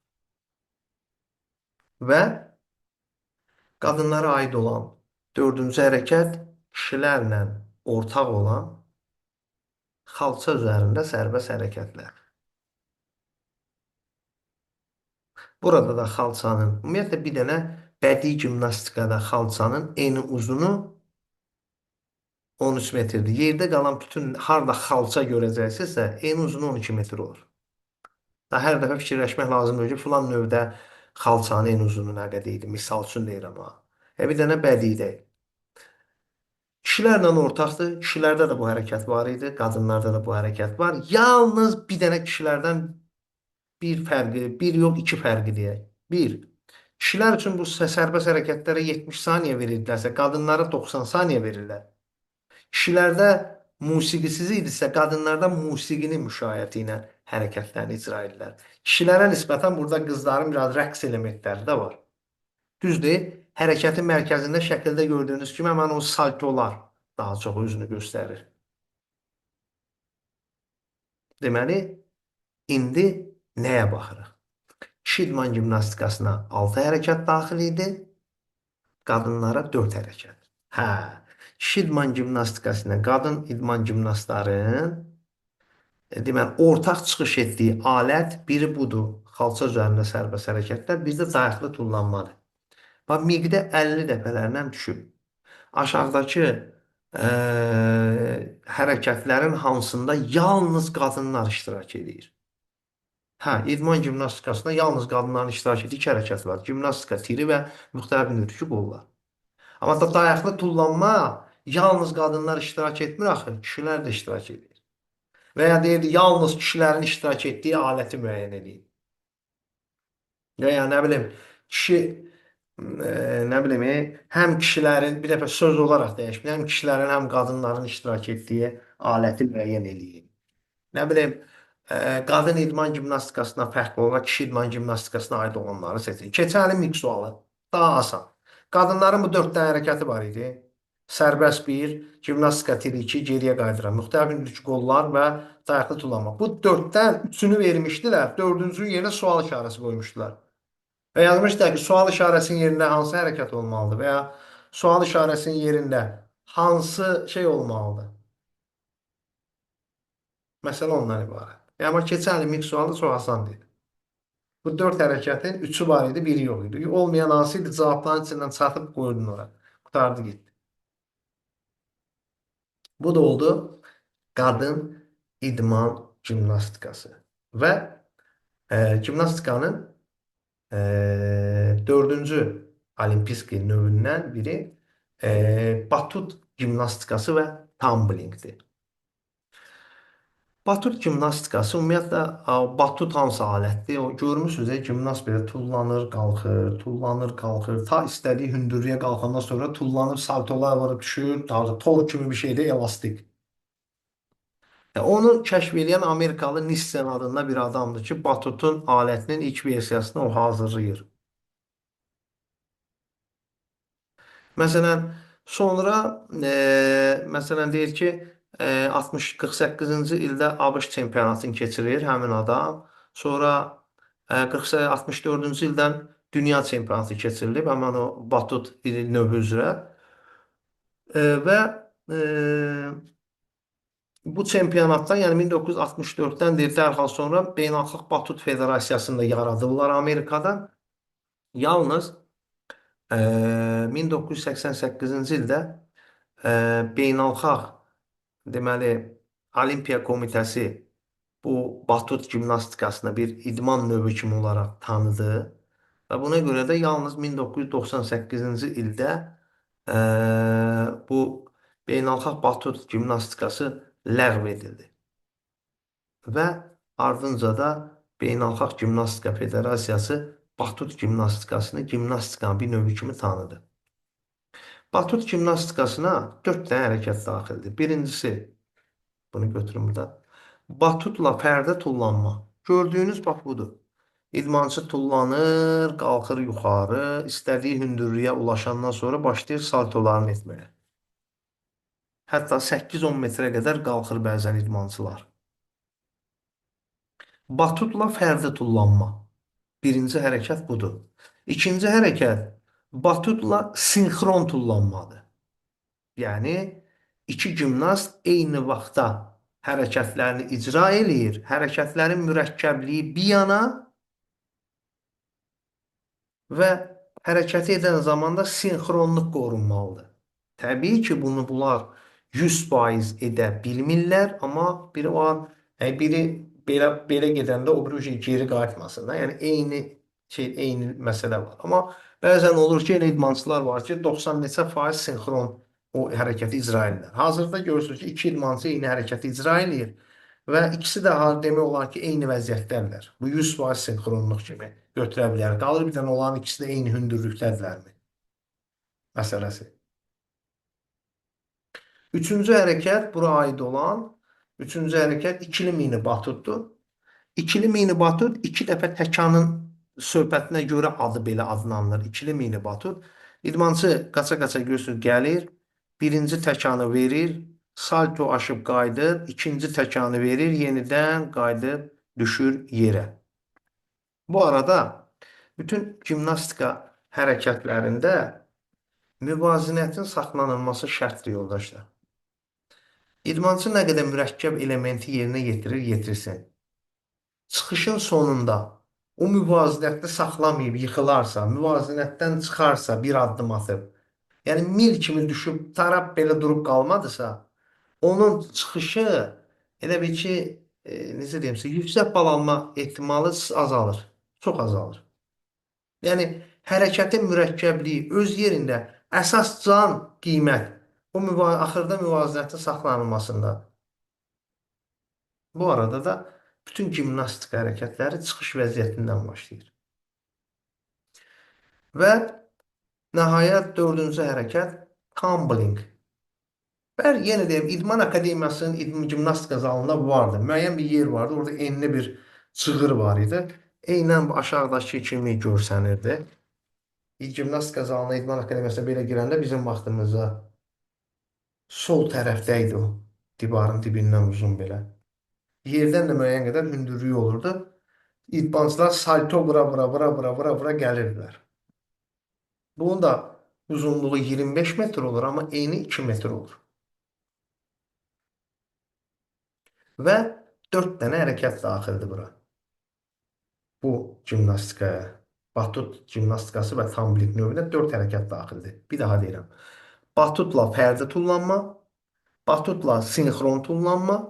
Və qadınlara aid olan dördüncü hərəkət kişilərlə ortaq olan xalça üzərində sərbəst hərəkətlər. Burada da xalçanın, ümumiyyətlə bir dənə bədii gimnastikada xalçanın eni uzunu 13 metrdir. Yerdə qalan bütün harda xalça görəcəksinizsə, eni uzunu 12 metr olur. Daha hər dəfə fikirləşmək lazımdır ki, filan növdə xalçanın en uzunu nə qədər idi? Misal üçün deyirəm ha. Bir dənə bədii deyil. Kişilərlə ortaqdır. Kişilərdə də bu hərəkət var idi, qadınlarda da bu hərəkət var. Yalnız bir dənə kişilərdən bir fərqi, bir yox, iki fərqi deyək. Bir, kişilər üçün bu sərbəst hərəkətlərə 70 saniyə verirdilərsə, qadınlara 90 saniyə verirlər. Kişilərdə musiqisiz idisə, qadınlarda musiqinin müşayiəti ilə hərəkətlərini icra edirlər. Kişilərə nisbətən burada qızların biraz rəqs elementləri də var. Düzdür, hərəkətin mərkəzində şəkildə gördüyünüz kimi həmən o saltolar daha çox özünü göstərir. Deməli, indi nəyə baxırıq? Kişi idman gimnastikasına 6 hərəkət daxil idi, qadınlara 4 hərəkət. Hə, kişi idman gimnastikasına qadın idman gimnastların deməli, ortaq çıxış etdiyi alət biri budur. Xalça üzərində sərbəst hərəkətlər, bir də dayaqlı tullanmadır. Bax, MİQ-də 50 dəfələrlə düşüb. Aşağıdakı hərəkətlərin hansında yalnız qadınlar iştirak edir? Hə, idman gimnastikasında yalnız qadınların iştirak etdiyi iki hərəkət var. Gimnastika tiri və müxtəlif hündürlüklü qollar. Amma da dayaqlı tullanma yalnız qadınlar iştirak etmir axı, kişilər də iştirak edir. Və ya deyirdi, yalnız kişilərin iştirak etdiyi aləti müəyyən edin. Və ya nə bilim, kişi nə bilim, həm kişilərin, bir dəfə söz olaraq dəyişmir, həm kişilərin, həm qadınların iştirak etdiyi aləti müəyyən eləyin. Nə bilim, qadın idman gimnastikasına fərqli olaraq kişi idman gimnastikasına aid olanları seçin. Keçəlim ilk sualı. Daha asan. Qadınların bu 4 dənə hərəkəti var idi. Sərbəst 1, gimnastika tiri 2, geriyə qaydıran, müxtəlif hündürlüklü qollar və dayaqlı tullanma. Bu 4-dən 3-ünü vermişdilər, 4-cünün yerinə sual işarəsi qoymuşdular. Və yazmışdılar ki, sual işarəsinin yerində hansı hərəkət olmalıdır və ya Sual işarəsinin yerində hansı şey olmalıdır? Məsələ ondan ibarət. Yəni, amma keçən il ilk sualı çox asan idi. Bu 4 hərəkətin 3-ü var idi, biri yox idi. Olmayan hansı idi? Cavabların içindən çatıb qoydun ora. Qurtardı getdi. Bu da oldu qadın idman gimnastikası. Və gimnastikanın 4-cü olimpiski növündən biri batut gimnastikası və tumblingdir. Batut gimnastikası ümumiyyətlə batut hansı alətdir? O görmüsünüz, gimnast belə tullanır, qalxır, tullanır, qalxır. Ta istədiyi hündürlüyə qalxandan sonra tullanır, saltolar varıb düşür, tor kimi bir şeydir, elastik. Onu kəşf eləyən Amerikalı Nissen adında bir adamdır ki, batutun alətinin ilk versiyasını o hazırlayır. Məsələn, sonra məsələn deyir ki, 48-ci ildə ABŞ çempionatını keçirir həmin adam. Sonra 64-cü ildən dünya çempionatı keçirilib həmin o batut növü üzrə. Və bu çempionatdan, yəni 1964-dən deyir, dərhal sonra Beynəlxalq Batut Federasiyasını da yaradırlar Amerikada. Yalnız 1988-ci ildə Beynəlxalq deməli Olimpiya Komitəsi bu batut gimnastikasını bir idman növü kimi olaraq tanıdı və buna görə də yalnız 1998-ci ildə bu Beynəlxalq Batut gimnastikası ləğv edildi. Və ardınca da Beynəlxalq Gimnastika Federasiyası batut gimnastikasını gimnastikanın bir növü kimi tanıdı. Batut gimnastikasına 4 dənə hərəkət daxildir. Birincisi, bunu götürün burada. Batutla fərdi tullanma. Gördüyünüz bax budur. İdmançı tullanır, qalxır yuxarı, istədiyi hündürlüyə ulaşandan sonra başlayır saltolarını etməyə. Hətta 8-10 metrə qədər qalxır bəzən idmançılar. Batutla fərdi tullanma. Birinci hərəkət budur. İkinci hərəkət batutla sinxron tullanmadır. Yəni, iki gimnast eyni vaxtda hərəkətlərini icra eləyir. Hərəkətlərin mürəkkəbliyi bir yana və hərəkəti edən zamanda sinxronluq qorunmalıdır. Təbii ki, bunu bunlar 100% edə bilmirlər, amma biri o an, yəni biri belə gedəndə o biri şey geri qayıtmasın da. Yəni eyni şey, eyni məsələ var. Amma bəzən olur ki, elə idmançılar var ki, 90 neçə faiz sinxron o hərəkəti icra edirlər. Hazırda görürsünüz ki, iki idmançı eyni hərəkəti icra eləyir və ikisi də demək olar ki, eyni vəziyyətdədirlər. Bu 100% sinxronluq kimi götürə bilər. Qalır bir dənə onların ikisi də eyni hündürlükdədirlərmi? Məsələsi. Üçüncü hərəkət bura aid olan, üçüncü hərəkət ikili mini batutdur. İkili mini batut iki dəfə təkanın söhbətinə görə adı belə adlanır. İkili mini batut. İdmançı qaça-qaça görürsünüz, gəlir, birinci təkanı verir, salto aşıb qayıdır, ikinci təkanı verir, yenidən qayıdıb düşür yerə. Bu arada bütün gimnastika hərəkətlərində müvazinətin saxlanılması şərtdir yoldaşlar. İdmançı nə qədər mürəkkəb elementi yerinə yetirir, yetirsin. Çıxışın sonunda o müvazinətdə saxlamayıb yıxılarsa, müvazinətdən çıxarsa bir addım atıb, yəni mil kimi düşüb tarap belə durub qalmadısa, onun çıxışı elə bil ki, necə deyim sizə, yüksək bal alma ehtimalı azalır. Çox azalır. Yəni hərəkətin mürəkkəbliyi öz yerində, əsas can qiymət o axırda müvazinətin saxlanılmasında. Bu arada da bütün gimnastika hərəkətləri çıxış vəziyyətindən başlayır. Və nəhayət dördüncü hərəkət tumbling. Bəli, yenə deyim, İdman Akademiyasının gimnastika zalında bu vardı. Müəyyən bir yer vardı, orada enli bir cığır var idi. Eynən bu aşağıdakı kimi görsənirdi. Gimnastika zalına, İdman Akademiyasına belə girəndə bizim vaxtımızda sol tərəfdə idi o. Divarın dibindən uzun belə. Yerdən də müəyyən qədər hündürlüyü olurdu. İdmançılar salto vura vura vura vura vura vura gəlirdilər. Bunu da Uzunluğu 25 metr olur, amma eni 2 metr olur. Və 4 dənə hərəkət daxildir bura. Bu gimnastikaya, batut gimnastikası və tumbling növünə 4 hərəkət daxildir. Bir daha deyirəm. Batutla fərdi tullanma, batutla sinxron tullanma,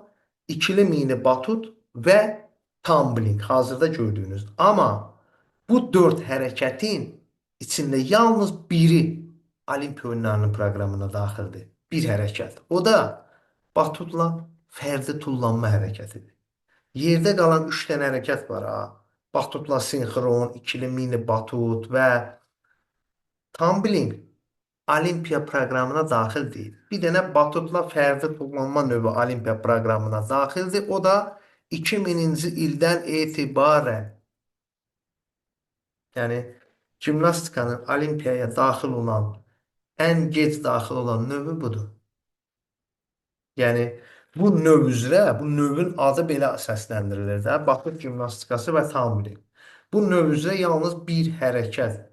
ikili mini batut və tumbling hazırda gördüyünüz. Amma bu 4 hərəkətin içində yalnız biri Olimpiya oyunlarının proqramına daxildir. Bir hərəkət. O da batutla fərdi tullanma hərəkətidir. Yerdə qalan 3 dənə hərəkət var ha. Batutla sinxron, ikili mini batut və tumbling Olimpiya proqramına daxil deyil. Bir dənə batutla fərdi tullanma növü Olimpiya proqramına daxildir. O da 2000-ci ildən etibarən. Yəni gimnastikanın Olimpiyaya daxil olan, ən gec daxil olan növü budur. Yəni bu növ üzrə, bu növün adı belə səsləndirilir də, batut gimnastikası və tumbling. Bu növ üzrə yalnız bir hərəkət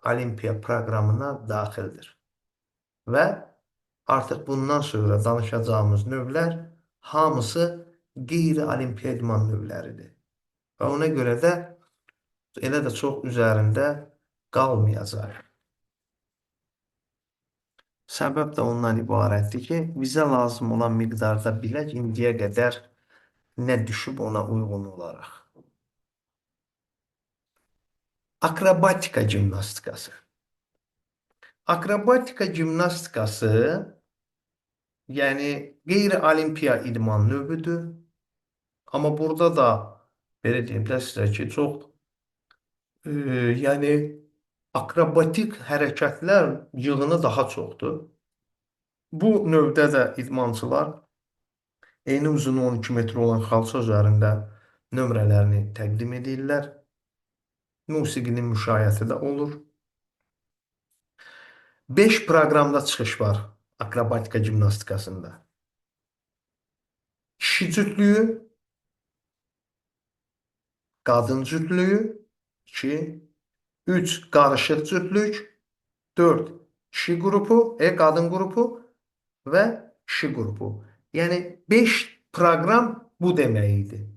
Olimpiya proqramına daxildir. Və artıq bundan sonra danışacağımız növlər hamısı qeyri-olimpiya idman növləridir. Və ona görə də elə də çox üzərində qalmayacaq. Səbəb də ondan ibarətdir ki, bizə lazım olan miqdarda bilək indiyə qədər nə düşüb ona uyğun olaraq. Akrobatika gimnastikası. Akrobatika gimnastikası, yəni qeyri-olimpiya idman növüdür. Amma burada da belə deyim də sizə ki, çox yəni akrobatik hərəkətlər yığını daha çoxdur. Bu növdə də idmançılar eyni uzunluğu 12 metr olan xalça üzərində nömrələrini təqdim edirlər. Musiqinin müşayiəti də olur. 5 proqramda çıxış var akrobatika gimnastikasında. Kişi cütlüyü, qadın cütlüyü, 2, 3 qarışıq cütlük, 4 kişi qrupu, qadın qrupu və kişi qrupu. Yəni 5 proqram bu demək idi.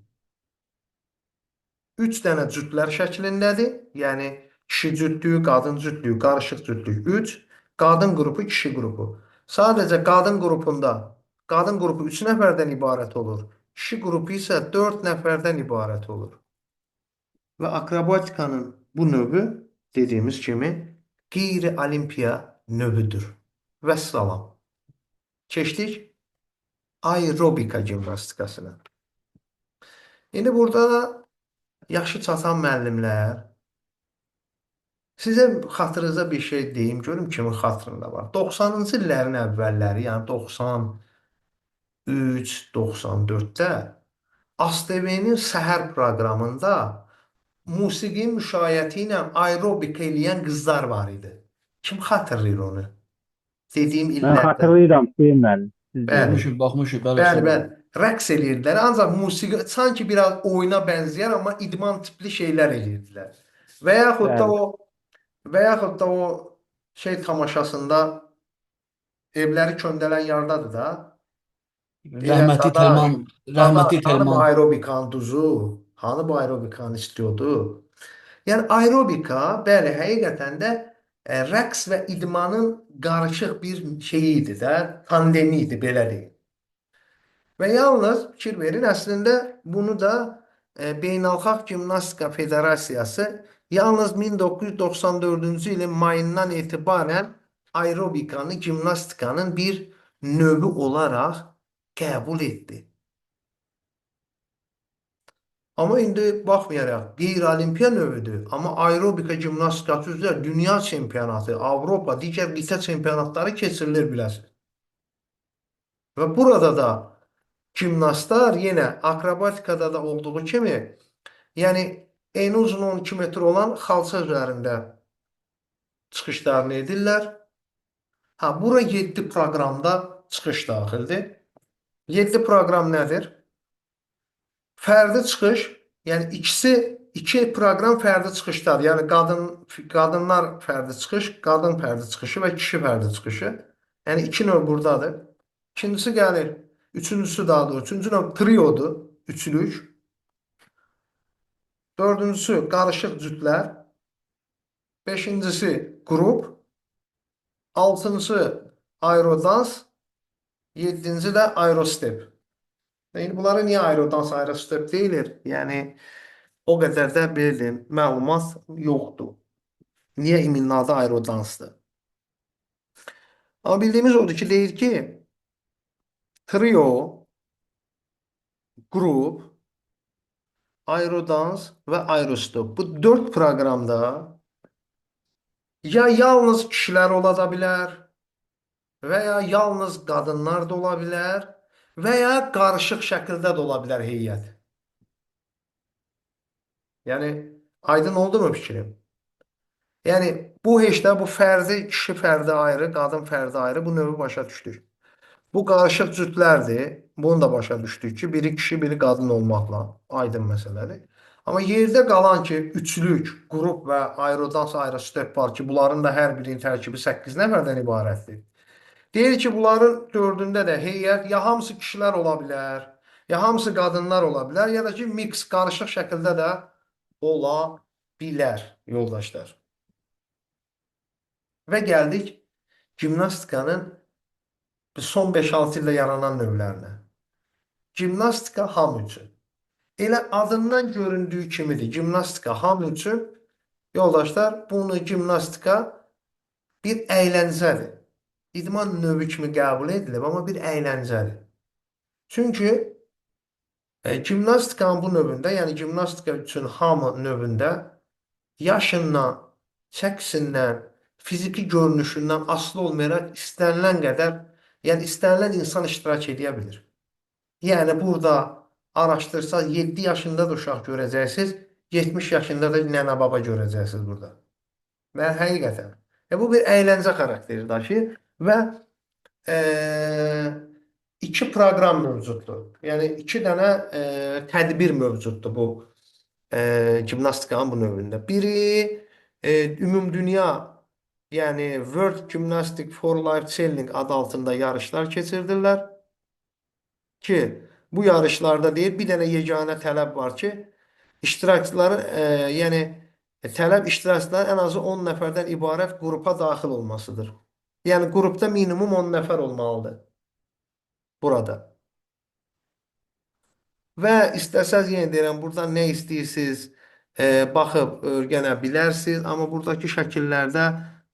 3 dənə cütlər şəklindədir. Yəni kişi cütlüyü, qadın cütlüyü, qarışıq cütlük 3, qadın qrupu, kişi qrupu. Sadəcə qadın qrupunda qadın qrupu 3 nəfərdən ibarət olur. Kişi qrupu isə 4 nəfərdən ibarət olur. Və akrobatikanın bu növü dediyimiz kimi qeyri-olimpiya növüdür. Vəssalam. Keçdik aerobika gimnastikasına. İndi burada da yaşı çatan müəllimlər sizə xatırınıza bir şey deyim, görüm kimin xatırında var. 90-cı illərin əvvəlləri, yəni 93, 94-də ASTV-nin səhər proqramında musiqi müşayiəti ilə aerobika eləyən qızlar var idi. Kim xatırlayır onu? Dediyim Mən illərdə. xatırlayıram, Hüseyn müəllim. Siz Bəli. deyin. Görmüşük, baxmışıq, bəli, Bəli, Hüseyn bəli. müəllim. Rəqs eləyirdilər. Ancaq musiqi sanki biraz oyuna bənzəyər, amma idman tipli şeylər eləyirdilər. Və yaxud da Bəli. o və yaxud da o şey tamaşasında evləri köndələn yardadır da. Deyirlər, Rəhmətli dadaş, Telman, rəhmətli dadaş, hanı bu Telman. aerobikanın duzu? Hanı bu aerobikanın istiyordu? Yəni aerobika, bəli, həqiqətən də rəqs və idmanın qarışıq bir şeyi idi də, tandemi idi, belə deyim. Və yalnız fikir verin, əslində bunu da Beynəlxalq Gimnastika Federasiyası yalnız 1994-cü ilin mayından etibarən aerobikanı gimnastikanın bir növü olaraq qəbul etdi. Amma indi baxmayaraq qeyri-olimpiya növüdür. Amma aerobika gimnastikası üzrə dünya çempionatı, Avropa, digər qitə çempionatları keçirilir biləsiniz. Və burada da gimnastlar yenə akrobatikada da olduğu kimi, yəni eni uzun 12 metr olan xalça üzərində çıxışlarını edirlər. Ha, bura 7 proqramda çıxış daxildir. 7 proqram nədir? Fərdi çıxış Yəni ikisi iki proqram fərdi çıxışlar. Yəni qadınlar fərdi çıxış, qadın fərdi çıxışı və kişi fərdi çıxışı. Yəni iki növ buradadır. İkincisi gəlir. Üçüncüsü daha doğrusu. Üçüncü növ triodur. Üçlük. Dördüncüsü qarışıq cütlər. Beşincisi qrup. Altıncısı aerodans. Yeddincisi də aerostep. Yəni bunlara niyə aerodans, aerostep deyilir? Yəni o qədər də belə deyim, məlumat yoxdur. Niyə ümumi adı aerodansdır? Amma bildiyimiz odur ki, deyir ki, trio, qrup, aerodans və aerostep. Bu dörd proqramda ya yalnız kişilər ola da bilər və ya yalnız qadınlar da ola bilər və ya qarışıq şəkildə də ola bilər heyət. Yəni aydın oldu mu fikrim? Yəni bu heç də bu fərdi, kişi fərdi ayrı, qadın fərdi ayrı bu növü başa düşdük. Bu qarışıq cütlərdir. Bunu da başa düşdük ki, biri kişi, biri qadın olmaqla aydın məsələdir. Amma yerdə qalan ki, üçlük, qrup və aerodans, aerostep var ki, bunların da hər birinin tərkibi 8 nəfərdən ibarətdir. Deyir ki, bunların dördündə də heyət ya hamısı kişilər ola bilər, ya hamısı qadınlar ola bilər, ya da ki, mix, qarışıq şəkildə də ola bilər, yoldaşlar. Və gəldik gimnastikanın son 5-6 ildə yaranan növlərinə. Gimnastika hamı üçün. Elə adından göründüyü kimidir. Gimnastika hamı üçün. Yoldaşlar, bunu gimnastika bir əyləncədir. İdman növü kimi qəbul edilib, amma bir əyləncədir. Çünki gimnastikanın bu növündə, yəni gimnastika üçün hamı növündə yaşından, çəkisindən, fiziki görünüşündən asılı olmayaraq istənilən qədər, yəni istənilən insan iştirak edə bilir. Yəni burada araşdırsaq 7 yaşında da uşaq görəcəksiniz, 70 yaşında da nənə baba görəcəksiniz burada. Və həqiqətən. Bu bir əyləncə xarakteri daşıyır və iki proqram mövcuddur. Yəni iki dənə tədbir mövcuddur bu gimnastikanın bu növündə. Biri ümumdünya, yəni World Gymnastic for Life Challenge adı altında yarışlar keçirdirlər ki, bu yarışlarda deyir bir dənə yeganə tələb var ki, iştirakçıların yəni tələb iştirakçıların ən azı 10 nəfərdən ibarət qrupa daxil olmasıdır. Yəni qrupda minimum 10 nəfər olmalıdır burada. Və istəsəz yenə deyirəm, buradan nə istəyirsiniz, baxıb öyrənə bilərsiniz. Amma buradakı şəkillərdə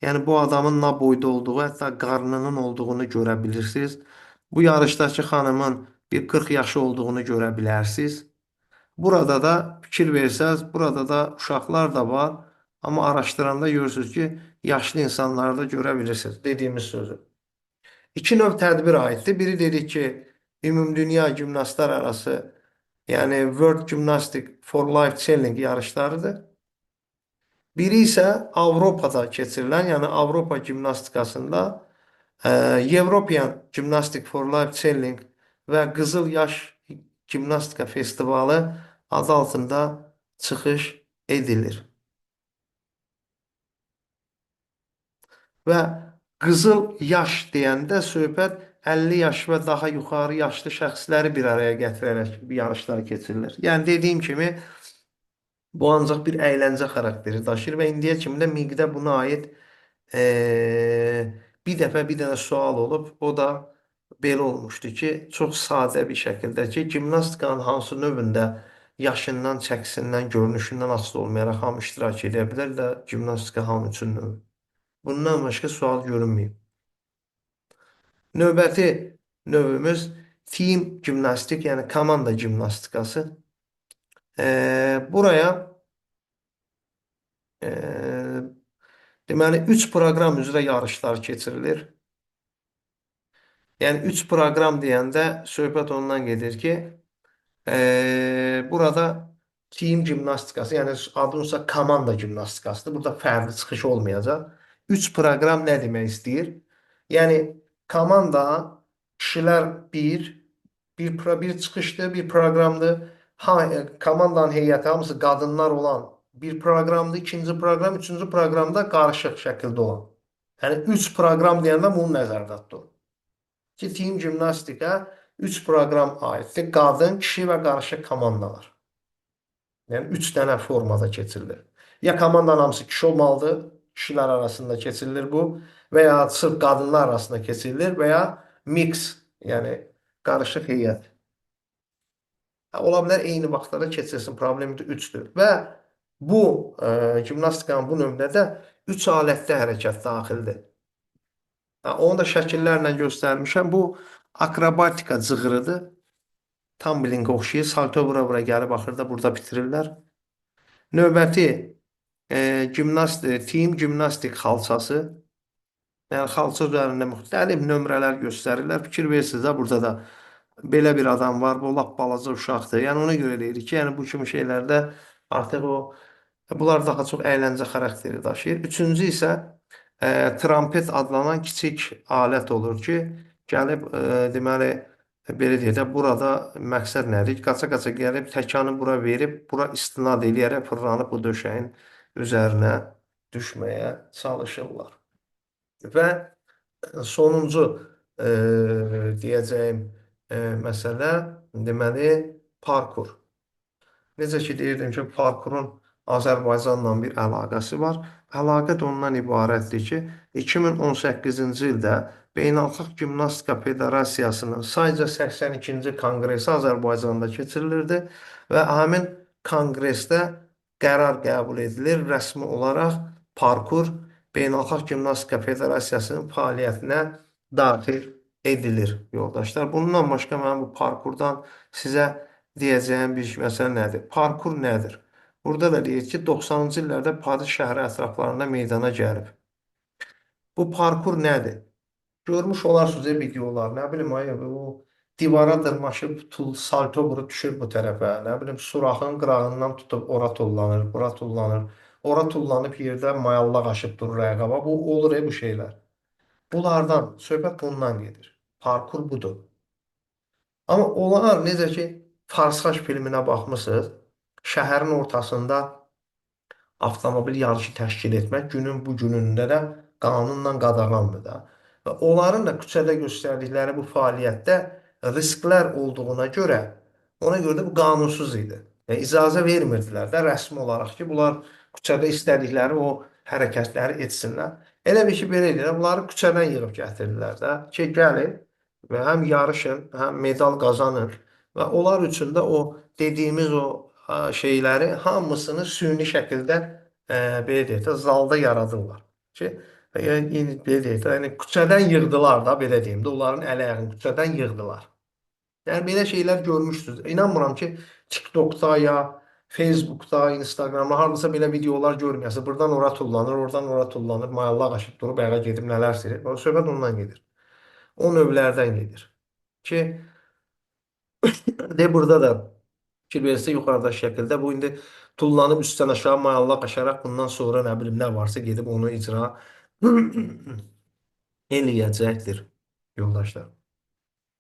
yəni bu adamın nə boyda olduğu, hətta qarnının olduğunu görə bilirsiniz. Bu yarışdakı xanımın bir 40 yaşı olduğunu görə bilərsiniz. Burada da fikir versəz, burada da uşaqlar da var. Amma araşdıranda görürsünüz ki, yaşlı insanları da görə bilirsiniz. Dediyimiz sözü. İki növ tədbir aiddir. Biri dedik ki, Ümumdünya gimnastlar arası, yəni World Gymnastic for Life Challenge yarışlarıdır. Biri isə Avropada keçirilən, yəni Avropa gimnastikasında European Gymnastic for Life Challenge və Qızıl Yaş Gimnastika Festivalı adı altında çıxış edilir. Və qızıl yaş deyəndə söhbət 50 yaş və daha yuxarı yaşlı şəxsləri bir araya gətirərək yarışlar keçirilir. Yəni dediyim kimi bu ancaq bir əyləncə xarakteri daşıyır və indiyə kimi də MİQ-də buna aid bir dəfə bir dənə sual olub, o da belə olmuşdu ki, çox sadə bir şəkildə ki, gimnastikanın hansı növündə yaşından, çəkisindən, görünüşündən asılı olmayaraq hamı iştirak edə bilər də gimnastika hamı üçün növü. Bundan başqa sual görünməyib. Növbəti növümüz team gimnastik, yəni komanda gimnastikası. Buraya deməli 3 proqram üzrə yarışlar keçirilir. Yəni 3 proqram deyəndə söhbət ondan gedir ki, burada team gimnastikası, yəni adınsa komanda gimnastikasıdır. Burada fərdi çıxış olmayacaq. 3 proqram nə demək istəyir? Yəni komanda kişilər bir çıxışdır, bir proqramdır. Ha, komandanın heyəti hamısı qadınlar olan bir proqramdır, ikinci proqram, üçüncü proqramda qarışıq şəkildə olan. Yəni üç proqram deyəndə bunu nəzərdə tutun. Ki, team gimnastika üç proqram aiddir. Qadın, kişi və qarışıq komandalar. Yəni üç dənə formada keçirilir. Ya komandanın hamısı kişi olmalıdır, kişilər arasında keçirilir bu, və ya sırf qadınlar arasında keçirilir və ya mix, yəni qarışıq heyət. Ha, ola bilər eyni vaxtda da keçirilsin, problemi də üçdür. Və bu gimnastikanın bu növünə də üç alətdə hərəkət daxildir. Ha, onu da şəkillərlə göstərmişəm. Bu akrobatika cığırıdır. Tumbling oxşayır. Salto bura-bura gəlib axırda burada bitirirlər. Növbəti team gimnastik xalçası. Yəni xalça üzərində müxtəlif nömrələr göstərirlər. Fikir verirsiniz də burada da belə bir adam var. Bu lap balaca uşaqdır. Yəni ona görə deyirik ki, yəni bu kimi şeylərdə artıq o bunlar daha çox əyləncə xarakteri daşıyır. Üçüncü isə trampet adlanan kiçik alət olur ki, gəlib deməli belə deyək də burada məqsəd nədir? Qaça-qaça gəlib təkanı bura verib, bura istinad eləyərək fırlanıb bu döşəyin üzərinə düşməyə çalışırlar. Və sonuncu deyəcəyim məsələ deməli parkur. Necə ki deyirdim ki, parkurun Azərbaycanla bir əlaqəsi var. Əlaqə də ondan ibarətdir ki, 2018-ci ildə Beynəlxalq Gimnastika Federasiyasının sayca 82-ci konqresi Azərbaycanda keçirilirdi və həmin konqresdə qərar qəbul edilir rəsmi olaraq parkur Beynəlxalq Gimnastika Federasiyasının fəaliyyətinə daxil edilir yoldaşlar. Bundan başqa mənim bu parkurdan sizə deyəcəyim bir məsələ nədir? Parkur nədir? Burada da deyir ki, 90-cı illərdə Paris şəhəri ətraflarında meydana gəlib. Bu parkur nədir? Görmüş olarsınız videolar, nə bilim ay bu divara dırmaşıb salto vurub düşür bu tərəfə, nə bilim suraxın qırağından tutub ora tullanır, bura tullanır, ora tullanıb yerdə mayallaq aşıb durur ayağa. Bu olur bu şeylər. Bunlardan söhbət bundan gedir. Parkur budur. Amma onlar necə ki Forsaj filminə baxmısınız, şəhərin ortasında avtomobil yarışı təşkil etmək günün bu günündə də qanunla qadağandır da. Və onların da küçədə göstərdikləri bu fəaliyyətdə risklər olduğuna görə, ona görə də bu qanunsuz idi. Yəni icazə vermirdilər də rəsmi olaraq ki, bunlar küçədə istədikləri o hərəkətləri etsinlər. Elə bir ki, belə edirlər, bunları küçədən yığıb gətirirlər də ki, gəlin və həm yarışın, həm medal qazanın və onlar üçün də o dediyimiz o şeyləri hamısını süni şəkildə belə deyək də zalda yaradırlar. Ki, yəni, belə deyək də, yəni küçədən yığdılar da belə deyim də, onların əl ayağını küçədən yığdılar. Yəni belə şeylər görmüşsünüz. İnanmıram ki, TikTokda ya Facebookda, Instagramda hardasa belə videolar görməyəsə. Buradan ora tullanır, oradan ora tullanır, mayallaq aşıb durub ayağa gedib nələrsə edir. O söhbət ondan gedir. O növlərdən gedir. Ki, de burada da fikir verirsə yuxarıda şəkildə bu indi tullanıb üstdən aşağı mayallaq aşaraq bundan sonra nə bilim nə varsa gedib onu icra eləyəcəkdir yoldaşlar.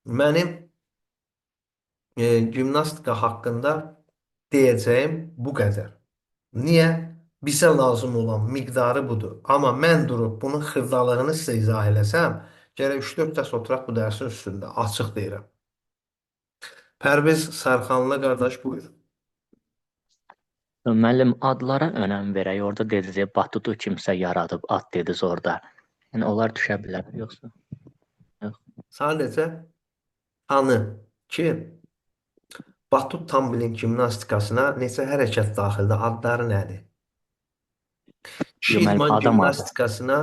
Mənim gimnastika haqqında deyəcəyim bu qədər. Niyə? Bizə lazım olan miqdarı budur. Amma mən durub bunun xırdalığını sizə izah eləsəm, gərək 3-4 dərs oturaq bu dərsin üstündə. Açıq deyirəm. Pərviz Sərxanlı qardaş buyur. Müəllim adlara önəm verək. Orada dediniz, Batutu kimsə yaradıb, ad dediniz orada. Yəni onlar düşə bilər yoxsa? Yox. Sadəcə tanı ki, Batut tumbling gimnastikasına neçə hərəkət daxildir, adları nədir? Yox, müəllim, Şidman adam adı. gimnastikasına,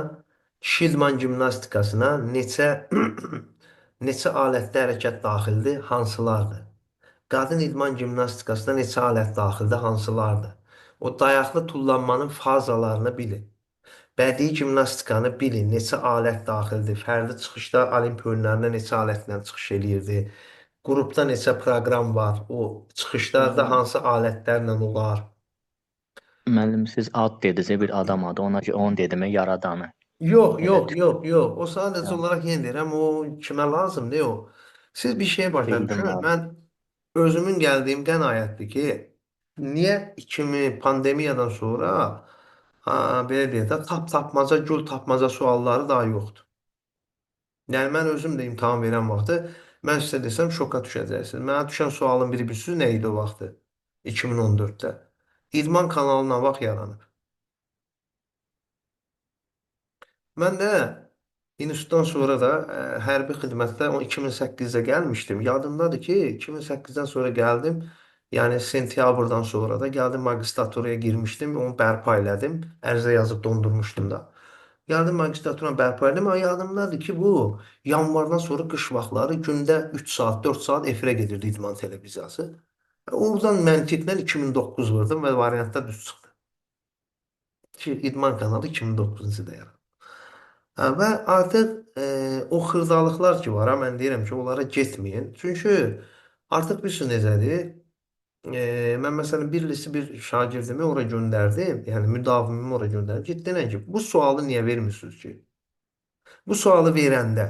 Şidman gimnastikasına neçə neçə alətdə hərəkət daxildir, hansılardır? Qadın idman gimnastikasına neçə alət daxildir, hansılardır? O dayaqlı tullanmanın fazalarını bilin. Bədii gimnastikanı bilin, neçə alət daxildir? Fərdi çıxışda Olimpiya oyunlarında neçə alətlə çıxış eləyirdi? Qrupda neçə proqram var? O çıxışlarda Müəllim, hansı alətlərlə olar? müəllim siz ad dediniz, bir adam adı. Ona ki, onu dedim, yaradanı. Yox, Elə yox, yox, yox. O sadəcə düşün. olaraq yenə deyirəm, o kimə lazımdır o? Siz bir şeyə başa Bildim düşün. müəllim. Mən Özümün gəldiyim qənaətdir ki, niyə 2000 pandemiyadan sonra ha, belə deyək də tap tapmaca, gül tapmaca sualları daha yoxdur. Yəni mən özüm də imtahan verən vaxtı mən sizə desəm şoka düşəcəksiniz. Mənə düşən sualın biri bilirsiniz nə idi o vaxtı? 2014-də. İdman kanalına vaxt yaranıb. Mən də institutdan sonra da hərbi xidmətdə o 2008-də gəlmişdim. Yadımdadır ki, 2008-dən sonra gəldim. Yəni sentyabrdan sonra da gəldim magistraturaya girmişdim. Onu bərpa elədim. Ərizə yazıb dondurmuşdum da. Gəldim magistraturanı bərpa elədim. Amma yadımdadır ki, bu yanvardan sonra qış vaxtları gündə 3 saat, 4 saat efirə gedirdi idman televiziyası. Oradan məntiqlə 2009 vurdum və variantda düz çıxdı. Ki, idman kanalı 2009-cu ildə yarandı. Hə, və artıq o xırdalıqlar ki var, ha, mən deyirəm ki, onlara getməyin. Çünki artıq bilirsiniz necədir? Mən məsələn birisi bir şagirdimi ora göndərdim, yəni müdavimimi ora göndərdim ki, denən ki, bu sualı niyə vermirsiniz ki? Bu sualı verəndə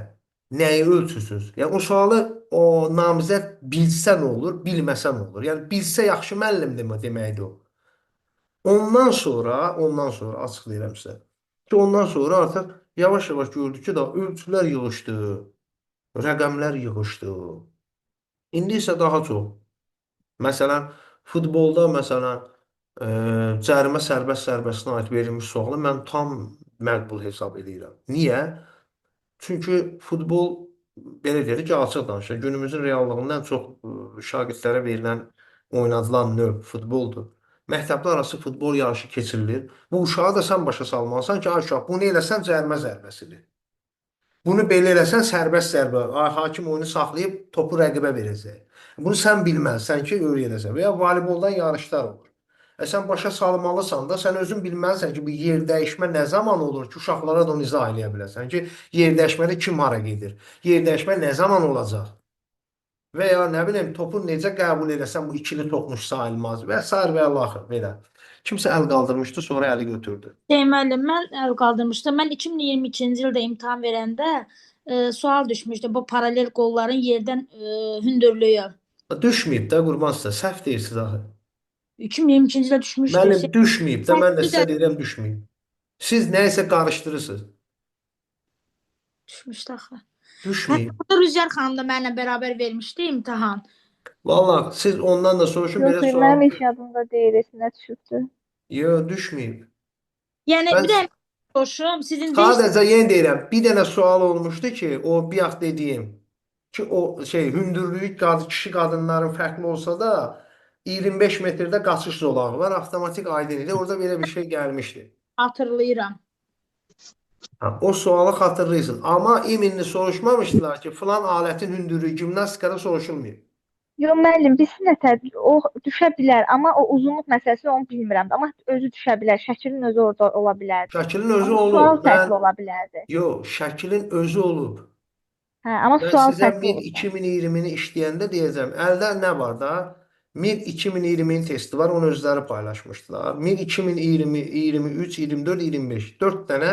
nəyi ölçüsünüz? Yəni o sualı o namizəd bilsə nə olur, bilməsə nə olur? Yəni bilsə yaxşı müəllim deməkdir o. Ondan sonra açıq deyirəm sizə ki, ondan sonra artıq yavaş-yavaş gördük ki, da ölçülər yığışdı, rəqəmlər yığışdı. İndi isə daha çox. Məsələn, futbolda məsələn cərimə sərbəst zərbəsinə aid verilmiş sualı mən tam məqbul hesab edirəm. Niyə? Çünki futbol belə deyək ki, açıq danışaq, günümüzün reallığında ən çox şagirdlərə verilən, oynadılan növ futboldur. Məktəblər arası futbol yarışı keçirilir. Bu uşağı da sən başa salmalısan ki, ay uşaq, bunu eləsən cərimə zərbəsidir. Bunu belə eləsən sərbəst zərbə, ay, hakim oyunu saxlayıb topu rəqibə verəcək. Bunu sən bilməlisən ki, öyrənəsən. Və ya voleyboldan yarışlar olur. Sən başa salmalısan da, sən özün bilməlisən ki, bu yer dəyişmə nə zaman olur ki, uşaqlara da onu izah eləyə biləsən ki, yer dəyişmədə kim hara gedir? Yer dəyişmə nə zaman olacaq? Və ya nə bilim, topu necə qəbul eləsən bu ikili toxunuş sayılmaz və sair və əlaxır belə. Kimsə əl qaldırmışdı, sonra əli götürdü. Deməli, mən əl qaldırmışdım. Mən 2022-ci ildə imtahan verəndə sual düşmüşdü bu paralel qolların yerdən hündürlüyü. Düşməyib də qurban sizə, səhv deyirsiniz axı. 2022-ci ildə düşmüşdü. Müəllim düşməyib də, mən də sizə Səhv deyirəm düşməyib. Siz nəyisə qarışdırırsınız. Düşmüşdü axı. Düşməyib. Hətta burada Rüzgar xanım da mənimlə bərabər vermişdi imtahan. Vallahi siz ondan da soruşun Yox, belə mənim sual. heç yadımda deyil, esimə düşübdü. Yox, düşməyib. Yəni Mən bir dənə soruşum, sizin deyirsiniz sadəcə yenə deyirəm, bir dənə sual olmuşdu ki, o bir bayaq dediyim ki, o şey hündürlüyü kişi qadınların fərqli olsa da 25 metrdə qaçış zolağı var, avtomatik aydın idi. Orada belə bir şey gəlmişdi. Hatırlayıram. Ha, o sualı xatırlayırsınız. Amma iminli soruşmamışdılar ki, filan alətin hündürlüyü gimnastikada soruşulmuyor. Yox müəllim, biz nətər o düşə bilər, amma o uzunluq məsələsi onu bilmirəm. Amma özü düşə bilər, şəklin özü orada ola bilərdi. Şəklin özü Amma olub. sual Mən fərqli ola bilərdi. yox, şəklin özü olub. Hə, amma Mən sual sizə fərqli MİR olub. 2020-ni işləyəndə deyəcəm. Əldə nə var da? MİR 2020-nin testi var, onu özləri paylaşmışdılar. MİR 2020, 23, 24, 25. 4 dənə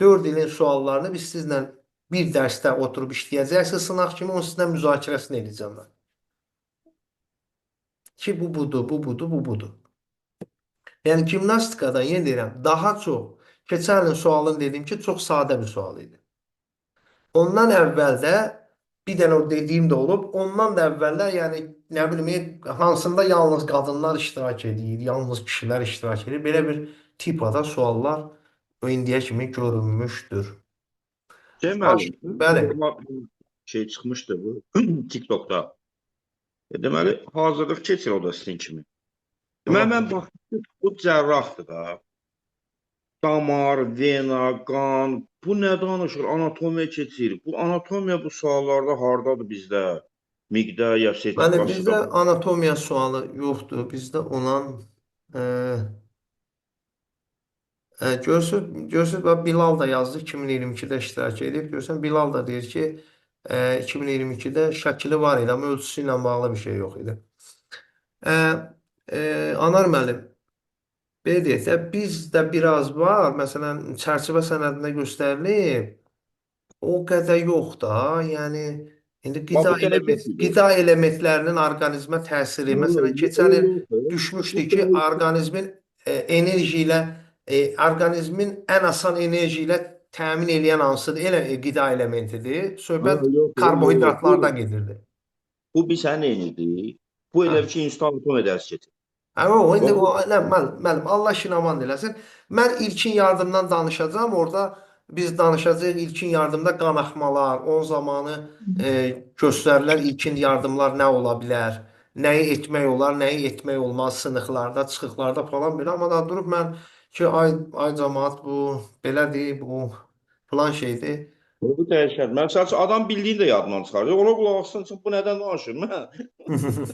4 ilin suallarını biz sizlə bir dərsdə oturub işləyəcəksiniz. Sınaq kimi onun sizlə müzakirəsini edəcəm mən. Ki bu budur, bu budur, bu budur. Yəni gimnastikadan yenə deyirəm, daha çox keçən ilin sualını dedim ki, çox sadə bir sual idi. Ondan əvvəl də bir dənə o dediyim də olub. Ondan da əvvəldə yəni nə bilim hansında yalnız qadınlar iştirak edir, yalnız kişilər iştirak edir. Belə bir tipada suallar o indiyə kimi görünmüşdür. Deməli, Bəli. Şey çıxmışdı bu TikTokda. Deməli, hazırlıq keçir o da sizin kimi. Deməli, mən baxdım, bu cərrahdır da. Damar, vena, qan, bu nə danışır? Anatomiya keçir. Bu anatomiya bu suallarda hardadır bizdə? MİQ-də ya Bəli, sertifikasiyada? bizdə anatomiya sualı yoxdur. Bizdə olan görürsüz, bax, Bilal da yazdı 2022-də iştirak edib. Görürsən Bilal da deyir ki, 2022-də şəkili var idi, amma ölçüsü ilə bağlı bir şey yox idi. E, Anar müəllim, belə deyək də, bizdə biraz var. Məsələn, çərçivə sənədində göstərilib, o qədər yox da. Yəni İndi Bax qida bu element gələcək qida elementlərinin orqanizmə təsiri, məsələn, keçən il düşmüşdü Bu ki, dəyişik. orqanizmin enerji ilə orqanizmin ən asan enerji ilə təmin eləyən hansıdır? Elə qida elementidir. Söhbət Yox, yox, yox. Bu karbohidratlardan gedirdi. bu bir sən neynidir? Bu Hə. elə bir ki, institut anatomiya dərsi keçir. Hə, o indi Bax o nə, müəllim, müəllim, Allah işin aman eləsin. Mən ilkin yardımdan danışacağam. Orada biz danışacağıq ilkin yardımda qan axmalar, o zamanı e, göstərilən ilkin yardımlar nə ola bilər, nəyi etmək olar, nəyi etmək olmaz sınıqlarda, çıxıqlarda falan belə. Amma da durub mən ki, ay ay camaat bu belədir, bu falan şeydir. Bu dəyişər. Məsəl üçün adam bildiyini də yadından çıxarır. Ona qulaq assın üçün bu nədən danışır? Mən Yox,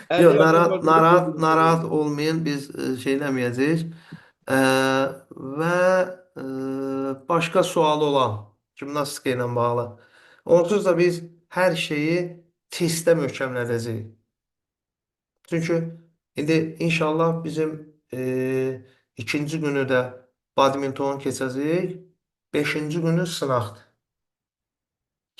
50 yaşından narahat, sonra narahat, narahat olmayın. Biz şey eləməyəcəyik. E, və e, başqa sualı olan gimnastika ilə bağlı. Onsuz da biz hər şeyi testdə möhkəmlədəcəyik. Çünki indi inşallah bizim ikinci günü də badminton keçəcəyik. Beşinci günü sınaqdır.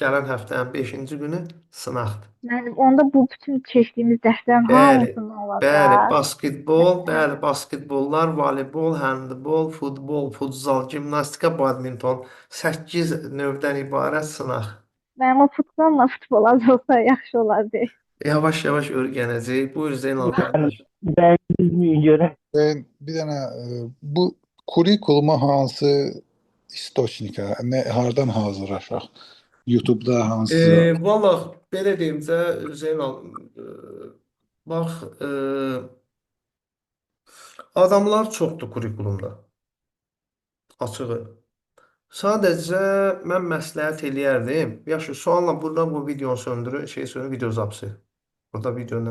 Gələn həftənin beşinci günü sınaqdır. Müəllim, onda bu bütün keçdiyimiz dərslərin Bəli, hamısından bəli, olacaq. basketbol, bəli, basketbollar, voleybol, handbol, futbol, futzal, gimnastika, badminton. 8 növdən ibarət sınaq. Mənim o futzalla futbol az olsa yaxşı olardı. Yavaş-yavaş öyrənəcəyik. Buyur Zeynal qardaş. Bəyəndinizmi görə? Ben bir dənə bu kurikuluma hansı istoçnika, nə hardan hazırlaşaq? YouTube-da hansı? Valla belə deyim də Zeynal, bax, adamlar çoxdur kurikulumda. Açığı. Sadəcə mən məsləhət eləyərdim. Yaxşı, sualla burada bu videonu söndürün, şey söndürün, video zapısı. Burada videonun